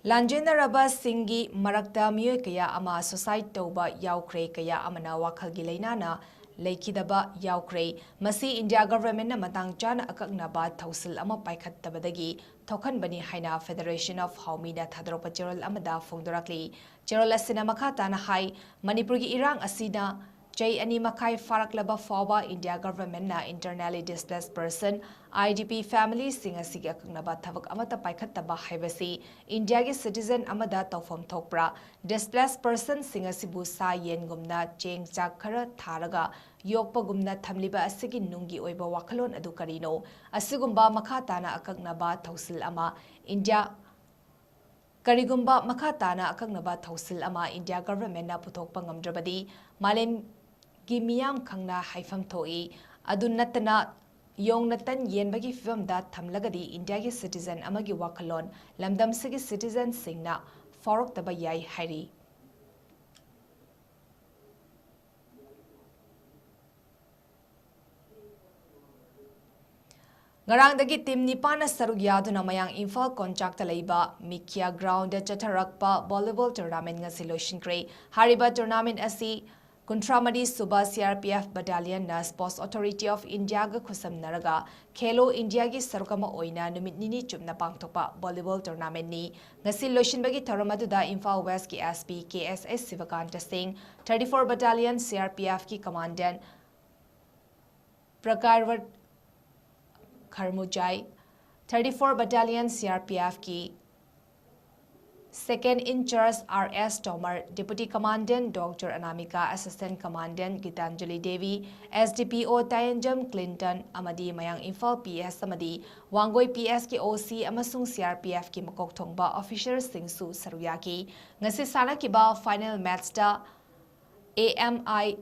ꯂꯥꯟꯖꯦꯟꯅꯔꯕꯁꯤꯡꯒꯤ ꯃꯔꯛꯇ ꯃꯤꯑꯣꯏ ꯀꯌꯥ ꯑꯃ suicide ꯇꯧꯕ ꯌꯥꯎꯈ꯭ꯔꯦ, ꯀꯌꯥ ꯑꯃꯅ ꯋꯥꯈꯜꯒꯤ ꯂꯥꯏꯅꯥꯅ ꯂꯩꯈꯤꯗꯕ ꯌꯥꯎꯈ꯭ꯔꯦ꯫ ꯃꯁꯤ ꯏꯟꯗꯤꯌꯥ ꯒꯚꯔꯟꯃꯦꯟꯠꯅ ꯃꯇꯥꯡ ꯆꯥꯅ ꯑꯀꯛꯅꯕ ꯊꯧꯁꯤꯜ ꯑꯃ ꯄꯥꯏꯈꯠꯇꯕꯗꯒꯤ ꯊꯣꯛꯍꯟꯕꯅꯤ ꯍꯥꯏꯅ Federation of Haomina ꯊꯥꯗꯣꯔꯛꯄ ꯆꯦꯔꯣꯜ ꯑꯃꯗ ꯐꯣꯡꯗꯣꯔꯛꯂꯤ꯫ ꯆꯦꯔꯣꯜ ꯑꯁꯤꯅ ꯃꯈꯥ ꯇꯥꯅ ꯍꯥꯏ, ꯃꯅꯤꯄꯨꯔꯒꯤ ꯏꯔꯥꯡ ꯑꯁꯤꯅ ꯆꯍꯤ ꯑꯅꯤ ꯃꯈꯥꯏ ꯐꯥꯔꯛꯂꯕ ꯐꯥꯎꯕ ꯏꯟꯗꯤꯌꯥ ꯒꯚꯔꯟꯃꯦꯟꯠꯅ internally displaced person, I D P, ꯐꯦꯃꯤꯂꯤꯁꯤꯡ ꯑꯁꯤꯒꯤ ꯑꯀꯛꯅꯕ ꯊꯕꯛ ꯑꯃꯠꯇ ꯄꯥꯏꯈꯠꯇꯕ ꯍꯥꯏꯕꯁꯤ ꯏꯟꯗꯤꯌꯥꯒꯤ citizen ꯑꯃꯗ ꯇꯧꯐꯝ ꯊꯣꯛꯄ꯭ꯔꯥ? Displaced personꯁꯤꯡ ꯑꯁꯤꯕꯨ ꯁꯥ ꯌꯦꯟꯒꯨꯝꯅ ꯆꯦꯡ ꯆꯥꯛ ꯈꯔ ꯊꯥꯔꯒ ꯌꯣꯛꯄꯒꯨꯝꯅ ꯊꯝꯂꯤꯕ ꯑꯁꯤꯒꯤ ꯅꯨꯡꯒꯤ ꯑꯣꯏꯕ ꯋꯥꯈꯜꯂꯣꯟ ꯑꯗꯨ ꯀꯔꯤꯅꯣ? ꯑꯁꯤꯒꯨꯝꯕ ꯃꯈꯥ ꯇꯥꯅ ꯑꯀꯛꯅꯕ ꯊꯧꯁꯤꯜ ꯑꯃ ꯏꯟꯗꯤꯌꯥ ꯀꯔꯤꯒꯨꯝꯕ ꯃꯈꯥ ꯇꯥꯅ ꯑꯀꯛꯅꯕ ꯊꯧꯁꯤꯜ ꯑꯃ ꯏꯟꯗꯤꯌꯥ ꯒꯚꯔꯟꯃꯦꯟꯠꯅ ꯄꯨꯊꯣꯛꯄ ꯉꯝꯗ꯭ꯔꯕꯗꯤ ꯃꯥꯂꯦꯝꯒꯤ ꯃꯤꯌꯥꯝ ꯈꯪꯅ ꯍꯥꯏꯐꯝ ꯊꯣꯛꯏ꯫ ꯑꯗꯨ ꯅꯠꯇꯅ ꯌꯣꯡꯅ ꯇꯟ ꯌꯦꯟꯕꯒꯤ ꯐꯤꯚꯝꯗ ꯊꯝꯂꯒꯗꯤ ꯏꯟꯗꯤꯌꯥꯒꯤ citizen ꯑꯃꯒꯤ ꯋꯥꯈꯜꯂꯣꯟ ꯂꯝꯗꯝꯁꯤꯒꯤ citizenꯁꯤꯡꯅ ꯐꯥꯎꯔꯛꯇꯕ ꯌꯥꯏ ꯍꯥꯏꯔꯤ꯫ ꯉꯔꯥꯡꯗꯒꯤ team ꯅꯤꯄꯥꯟꯅ ꯁꯔꯨꯛ ꯌꯥꯗꯨꯅ ꯃꯌꯥꯡ ꯏꯝꯐꯥꯜ ꯀꯣꯟꯆꯥꯛꯇ ꯂꯩꯕ ꯃꯤꯈꯤꯌꯥ groundꯗ ꯆꯠꯊꯔꯛꯄ volleyball tournament ꯉꯁꯤ ꯂꯣꯏꯁꯤꯟꯈ꯭ꯔꯦ꯫ ꯍꯥꯏꯔꯤꯕ tournament ꯑꯁꯤ ꯀꯨꯟꯊ꯭ꯔꯥ ꯃꯔꯤ ꯁꯨꯕ C R P F battalionꯅ Sports Authority of Indiaꯒ ꯈꯨꯠꯁꯝꯅꯔꯒ ꯈꯦꯂꯣ ꯏꯟꯗꯤꯌꯥꯒꯤ ꯁꯔꯨꯛ ꯑꯃ ꯑꯣꯏꯅ ꯅꯨꯃꯤꯠ ꯅꯤꯅꯤ ꯆꯨꯞꯅ ꯄꯥꯡꯊꯣꯛꯄ volleyball tournamentꯅꯤ꯫ ꯉꯁꯤ ꯂꯣꯏꯁꯤꯟꯕꯒꯤ ꯊꯧꯔꯝ ꯑꯗꯨꯗ Imphal Westꯀꯤ S P K S H ꯁꯤꯕꯀꯥꯟꯇ ꯁꯤꯡ, thirty four battalion C R P Fꯀꯤ commandant ꯄ꯭ꯔꯀꯥꯔꯋꯠ ꯈꯔꯃꯨꯖꯥꯏ, thirty four battalion C R P Fꯀꯤ Second in charge R S Tomar, Deputy Commandant Doctor Anamika, Assistant Commandant Gitanjali Devi, S D P O Tayanjam Clinton ꯑꯃꯗꯤ ꯃꯌꯥꯡ Imphal P S ꯑꯃꯗꯤ Wangoi P S ꯀꯤ O C ꯑꯃꯁꯨꯡ C R P F ꯀꯤ ꯃꯀꯣꯛ ꯊꯣꯡꯕ officer ꯁꯤꯡꯁꯨ ꯁꯔꯨꯛ ꯌꯥꯈꯤ꯫ ꯉꯁꯤ ꯁꯥꯟꯅꯈꯤꯕ final match ꯇ A M I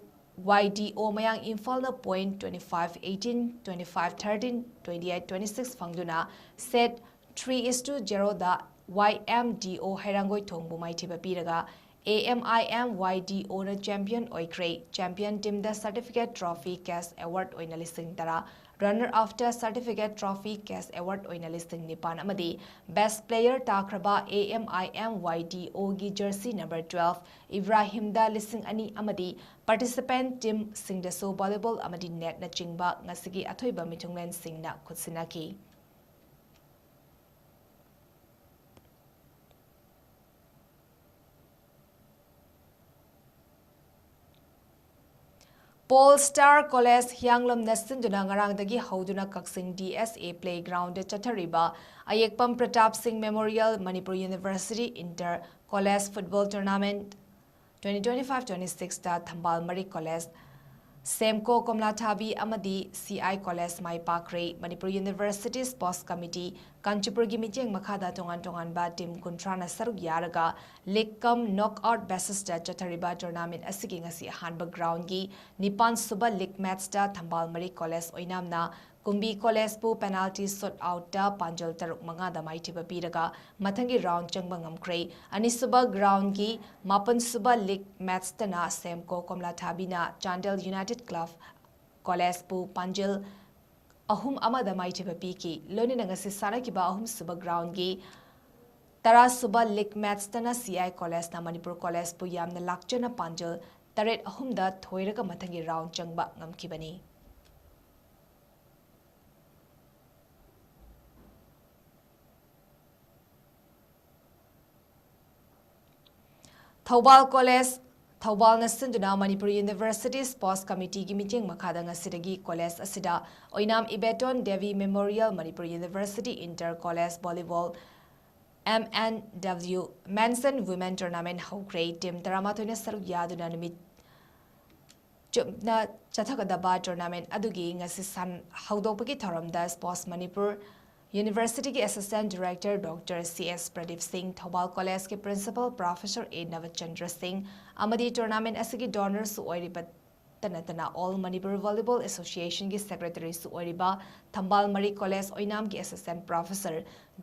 Y D O ꯃꯌꯥꯡ ꯏꯝꯐꯥꯜꯅ point twenty five eighteen, twenty five thirteen, twenty eight twenty six ꯐꯪꯗꯨꯅ set three is to zero the Y M D O ꯍꯩꯔꯥꯡꯒꯣꯏ ꯊꯣꯡꯕꯨ ꯃꯥꯏꯊꯤꯕ ꯄꯤꯔꯒ A M I M Y D O ꯅ champion ꯑꯣꯏꯈ꯭ꯔꯦ꯫ Champion team ꯗ certificate trophy cash award ꯑꯣꯏꯅ ꯂꯤꯁꯤꯡ ꯇꯔꯥ, runner up ꯇ certificate trophy cash award ꯑꯣꯏꯅ ꯂꯤꯁꯤꯡ ꯅꯤꯄꯥꯟ ꯑꯃꯗꯤ best player ꯇꯥꯈ꯭ꯔꯕ A M I M Y D O ꯒꯤ jersey number twelve ꯏꯕ꯭ꯔꯥꯍꯤꯝꯗ ꯂꯤꯁꯤꯡ ꯑꯅꯤ ꯑꯃꯗꯤ participant team ꯁꯤꯡꯗꯁꯨ volleyball ꯑꯃꯗꯤ net ꯅꯆꯤꯡꯕ ꯉꯁꯤꯒꯤ ꯑꯊꯣꯏꯕ ꯃꯤꯊꯨꯡꯂꯦꯟꯁꯤꯡꯅ ꯈꯨꯠꯁꯤꯟꯅꯈꯤ꯫ Paul Star College ꯍꯤꯌꯥꯡꯂꯝꯅ ꯁꯤꯟꯗꯨꯅ ꯉꯔꯥꯡꯗꯒꯤ ꯍꯧꯗꯨꯅ ꯀꯛꯆꯤꯡ D S A playground ꯗ ꯆꯠꯊꯔꯤꯕ ꯑꯌꯦꯛꯄꯝ ꯄ꯭ꯔꯇꯥꯞ ꯁꯤꯡ Memorial Manipur University Inter College Football Tournament twenty twenty five twenty six ꯇ ꯊꯝꯕꯥꯜ ꯃꯔꯤꯛ College, ꯁꯦꯝꯀꯣ ꯀꯣꯝꯂꯥꯊꯥꯕꯤ ꯑꯃꯗꯤ C I College my ꯄꯥꯛꯈ꯭ꯔꯦ꯫ Manipur University Sports Committee, ꯀꯥꯟꯆꯤꯄꯨꯔꯒꯤ ꯃꯤꯠꯌꯦꯡ ꯃꯈꯥꯗ ꯇꯣꯉꯥꯟ ꯇꯣꯉꯥꯟꯕ team ꯀꯨꯟꯊ꯭ꯔꯥꯅ ꯁꯔꯨꯛ ꯌꯥꯔꯒ league cum knockout basis ꯇ ꯆꯠꯊꯔꯤꯕ tournament ꯑꯁꯤꯒꯤ ꯉꯁꯤ ꯑꯍꯥꯟꯕ ground ꯒꯤ ꯅꯤꯄꯥꯟ ꯁꯨꯕ league match ꯇ ꯊꯝꯕꯥꯜ ꯃꯔꯤꯛ College ꯑꯣꯏꯅꯥꯝꯅ ꯀꯨꯝꯕꯤ College ꯕꯨ penalty shootout ꯇ ꯄꯥꯟꯖꯜ ꯇꯔꯨꯛ ꯃꯉꯥꯗ ꯃꯥꯏꯊꯤꯕ ꯄꯤꯔꯒ ꯃꯊꯪꯒꯤ round ꯆꯪꯕ ꯉꯝꯈ꯭ꯔꯦ꯫ ꯑꯅꯤꯁꯨꯕ ground ꯒꯤ ꯃꯥꯄꯟ ꯁꯨꯕ league match ꯇꯅ ꯁꯦꯝꯀꯣ ꯀꯣꯝꯂꯥꯊꯥꯕꯤꯅ ꯆꯥꯟꯗꯦꯜ United Club College ꯕꯨ ꯄꯥꯟꯖꯜ ꯑꯍꯨꯝ ꯑꯃꯗ ꯃꯥꯏꯊꯤꯕ ꯄꯤꯈꯤ꯫ ꯂꯣꯏꯅꯅ ꯉꯁꯤ ꯁꯥꯟꯅꯈꯤꯕ ꯑꯍꯨꯝꯁꯨꯕ ground ꯒꯤ ꯇꯔꯥ ꯁꯨꯕ league match ꯇꯅ C I College ꯅ ꯃꯅꯤꯄꯨꯔ College ꯕꯨ ꯌꯥꯝꯅ ꯂꯥꯛꯆꯅ ꯄꯥꯟꯖꯜ ꯇꯔꯦꯠ ꯑꯍꯨꯝꯗ ꯊꯣꯏꯔꯒ ꯃꯊꯪꯒꯤ round ꯆꯪꯕ ꯉꯝꯈꯤꯕꯅꯤ꯫ ꯊꯧꯕꯥꯜ College, ꯊꯧꯕꯥꯜꯅ ꯁꯤꯟꯗꯨꯅ ꯃꯅꯤꯄꯨꯔ University Sports Committee ꯒꯤ ꯃꯤꯠꯌꯦꯡ ꯃꯈꯥꯗ ꯉꯁꯤꯗꯒꯤ college ꯑꯁꯤꯗ ꯑꯣꯏꯅꯥꯝ ꯏꯕꯦꯇꯣꯟ Devi Memorial Manipur University Inter College Volleyball M N W Men's and Women Tournament ꯍꯧꯈ꯭ꯔꯦ꯫ Team ꯇꯔꯥꯃꯥꯊꯣꯏꯅ ꯁꯔꯨꯛ ꯌꯥꯗꯨꯅ ꯅꯨꯃꯤꯠ ꯆꯨꯞꯅ ꯆꯠꯊꯒꯗꯕ tournament ꯑꯗꯨꯒꯤ ꯉꯁꯤ ꯁꯟ ꯍꯧꯗꯣꯛꯄꯒꯤ ꯊꯧꯔꯝꯗ Sports Manipur University ꯒꯤ Assistant Director Doctor C S Pradip Singh, Thoubal College ꯀꯤ Principal Professor A ꯅꯕꯆꯟꯗ꯭ꯔ ꯁꯤꯡ ꯑꯃꯗꯤ tournament ꯑꯁꯤꯒꯤ donor ꯁꯨ ꯑꯣꯏꯔꯤꯕ ꯇ ꯅꯠꯇꯅ All Manipur Volleyball Association ꯒꯤ Secretary ꯁꯨ ꯑꯣꯏꯔꯤꯕ ꯊꯝꯕꯥꯜ ꯃꯔꯤ College ꯑꯣꯏꯅꯥꯝꯒꯤ Assistant Professor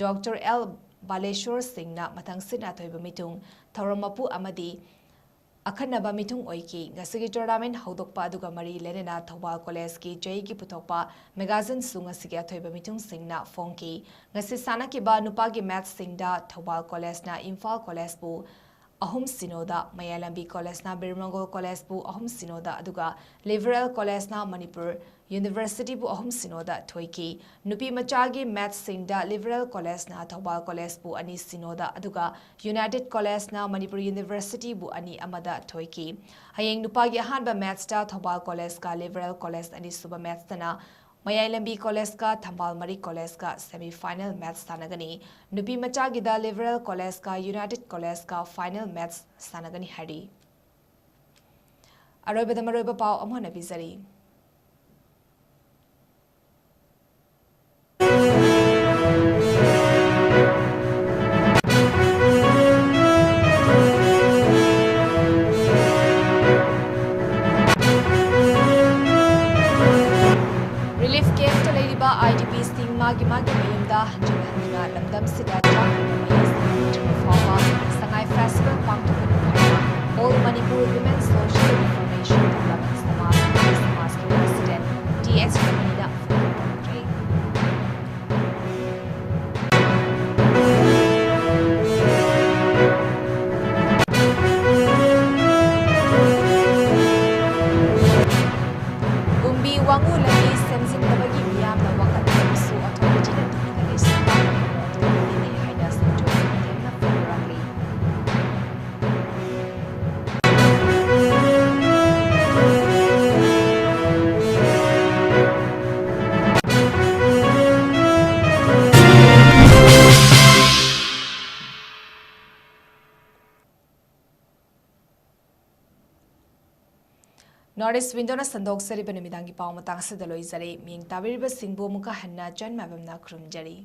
Doctor L Balasore ꯁꯤꯡꯅ ꯃꯊꯪꯁꯤꯠꯅ ꯑꯊꯣꯏꯕ ꯃꯤꯊꯨꯡ, ꯊꯧꯔꯝ ꯃꯄꯨ ꯑꯃꯗꯤ ꯑꯈꯟꯅꯕ ꯃꯤꯊꯨꯡ ꯑꯣꯏꯈꯤ꯫ ꯉꯁꯤꯒꯤ tournament ꯍꯧꯗꯣꯛꯄ ꯑꯗꯨꯒ ꯃꯔꯤ ꯂꯩꯅꯅ ꯊꯧꯕꯥꯜ College ꯀꯤ ꯖꯩꯒꯤ ꯄꯨꯊꯣꯛꯄ magazine ꯁꯨ ꯉꯁꯤꯒꯤ ꯑꯊꯣꯏꯕ ꯃꯤꯊꯨꯡꯁꯤꯡꯅ ꯐꯣꯡꯈꯤ꯫ ꯉꯁꯤ ꯁꯥꯟꯅꯈꯤꯕ ꯅꯨꯄꯥꯒꯤ match ꯁꯤꯡꯗ ꯊꯧꯕꯥꯜ College ꯅ ꯏꯝꯐꯥꯜ College ꯕꯨ ꯑꯍꯨꯝ ꯁꯤꯅꯣꯗ, ꯃꯌꯥꯏ ꯂꯝꯕꯤ College ꯅ ꯕꯤꯔꯃꯒꯣꯜ College ꯕꯨ ꯑꯍꯨꯝ ꯁꯤꯅꯣꯗ, ꯑꯗꯨꯒ Liberal College ꯅ ꯃꯅꯤꯄꯨꯔ University ꯕꯨ ꯑꯍꯨꯝ ꯁꯤꯅꯣꯗ ꯊꯣꯏꯈꯤ꯫ ꯅꯨꯄꯤ ꯃꯆꯥꯒꯤ match ꯁꯤꯡꯗ Liberal College ꯅ ꯊꯧꯕꯥꯜ College ꯕꯨ ꯑꯅꯤ ꯁꯤꯅꯣꯗ, ꯑꯗꯨꯒ United College ꯅ ꯃꯅꯤꯄꯨꯔ University ꯕꯨ ꯑꯅꯤ ꯑꯃꯗ ꯊꯣꯏꯈꯤ꯫ ꯍꯌꯦꯡ ꯅꯨꯄꯥꯒꯤ ꯑꯍꯥꯟꯕ match ꯇ ꯊꯧꯕꯥꯜ College ꯀ Liberal College, ꯑꯅꯤꯁꯨꯕ match ꯇꯅ ꯃꯌꯥꯏ ꯂꯝꯕꯤ College ꯀ ꯊꯝꯕꯥꯜ ꯃꯔꯤ College ꯀ semi final match ꯁꯥꯟꯅꯒꯅꯤ꯫ ꯅꯨꯄꯤ ꯃꯆꯥꯒꯤꯗ Liberal College ꯀ United College ꯀ final match ꯁꯥꯟꯅꯒꯅꯤ ꯍꯥꯏꯔꯤ꯫ ꯑꯔꯣꯏꯕꯗ ꯃꯔꯨꯑꯣꯏꯕ ꯄꯥꯎ ꯑꯃꯨꯛ ꯍꯟꯅ ꯄꯤꯖꯔꯤ꯫ Relief camp ꯇ ꯂꯩꯔꯤꯕ I D P ꯁꯤꯡ ꯃꯥꯒꯤ ꯃꯥꯒꯤ ꯃꯌꯨꯝꯗ ꯍꯟꯖꯤꯟ ꯍꯟꯗꯨꯅ ꯂꯝꯗꯝꯁꯤꯗ ꯆꯥꯛ ꯍꯟꯕ ꯃꯌꯦꯛ ꯁꯦꯡꯅ ꯐꯥꯎꯕ ꯁꯉꯥꯏ festival ꯄꯥꯡꯊꯣꯛꯀꯅꯤ ꯍꯥꯏꯅ All Manipur Women Social Information Development Samaj, ꯁꯃꯥꯖꯀꯤ president T S ꯔꯃꯅꯤꯅ ꯐꯣꯡꯗꯣꯛꯈ꯭ꯔꯦ꯫ ꯀꯨꯝꯕꯤ ꯋꯥꯡꯉꯨ ꯂꯝꯕꯤ ꯁꯦꯝꯖꯤꯟꯗꯕꯒꯤ ꯃꯤꯌꯥꯝꯅ ꯋꯥꯀꯠꯅꯔꯕꯁꯨ authority ꯅ ꯇꯨꯃꯤꯟꯅ ꯂꯩꯁꯤꯟꯕ ꯑꯗꯨ ꯃꯤꯅꯦ ꯍꯥꯏꯅ ꯁꯦꯟꯖꯣꯏ ꯀꯩꯊꯦꯜꯅ ꯐꯣꯡꯗꯣꯔꯛꯂꯤ꯫ North East Window-ꯅ ꯁꯟꯗꯣꯛꯆꯔꯤꯕ ꯅꯨꯃꯤꯗꯥꯡꯒꯤ ꯄꯥꯎ ꯃꯇꯥꯡ ꯑꯁꯤꯗ ꯂꯣꯏꯖꯔꯦ꯫ ꯃꯤꯠꯌꯦꯡ ꯇꯥꯕꯤꯔꯤꯕꯁꯤꯡꯕꯨ ꯑꯃꯨꯛꯀ ꯍꯟꯅ ꯆꯟ ꯃꯥꯏꯕꯝꯅ ꯈꯨꯔꯨꯝꯖꯔꯤ꯫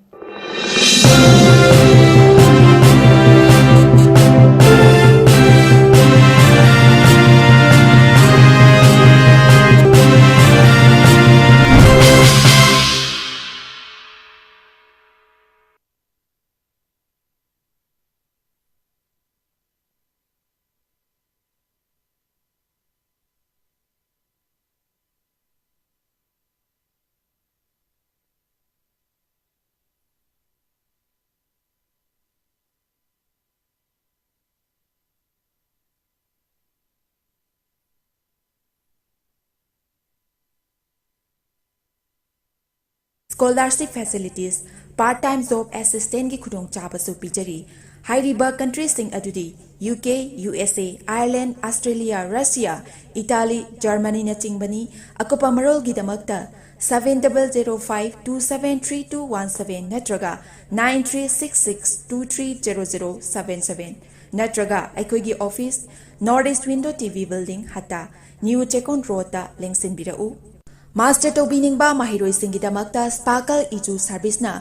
Scholarship facilities, part time job assistance-ꯀꯤ ꯈꯨꯗꯣꯡꯆꯥꯕꯁꯨ ꯄꯤꯖꯔꯤ꯫ ꯍꯥꯏꯔꯤꯕ country-ꯁꯤꯡ ꯑꯗꯨꯗꯤ U K, U S A, Ireland, Australia, Russia, Italy, Germany-ꯅꯆꯤꯡꯕꯅꯤ꯫ ꯑꯀꯨꯞꯄ ꯃꯔꯣꯜꯒꯤꯗꯃꯛꯇ seven double zero five two seven three two one seven ꯅꯠꯇ꯭ꯔꯒ nine three six six two three zero zero seven seven ꯅꯠꯇ꯭ꯔꯒ ꯑꯩꯈꯣꯏꯒꯤ office, North East Window T V Building, ꯍꯠꯇꯥ, New Chekon Road-ꯇ ꯂꯦꯡꯁꯤꯟꯕꯤꯔꯛꯎ꯫ Master ꯇꯧꯕꯤꯅꯤꯡꯕ ꯃꯍꯩꯔꯣꯏꯁꯤꯡꯒꯤꯗꯃꯛꯇ Sparkle Edu Service-ꯅ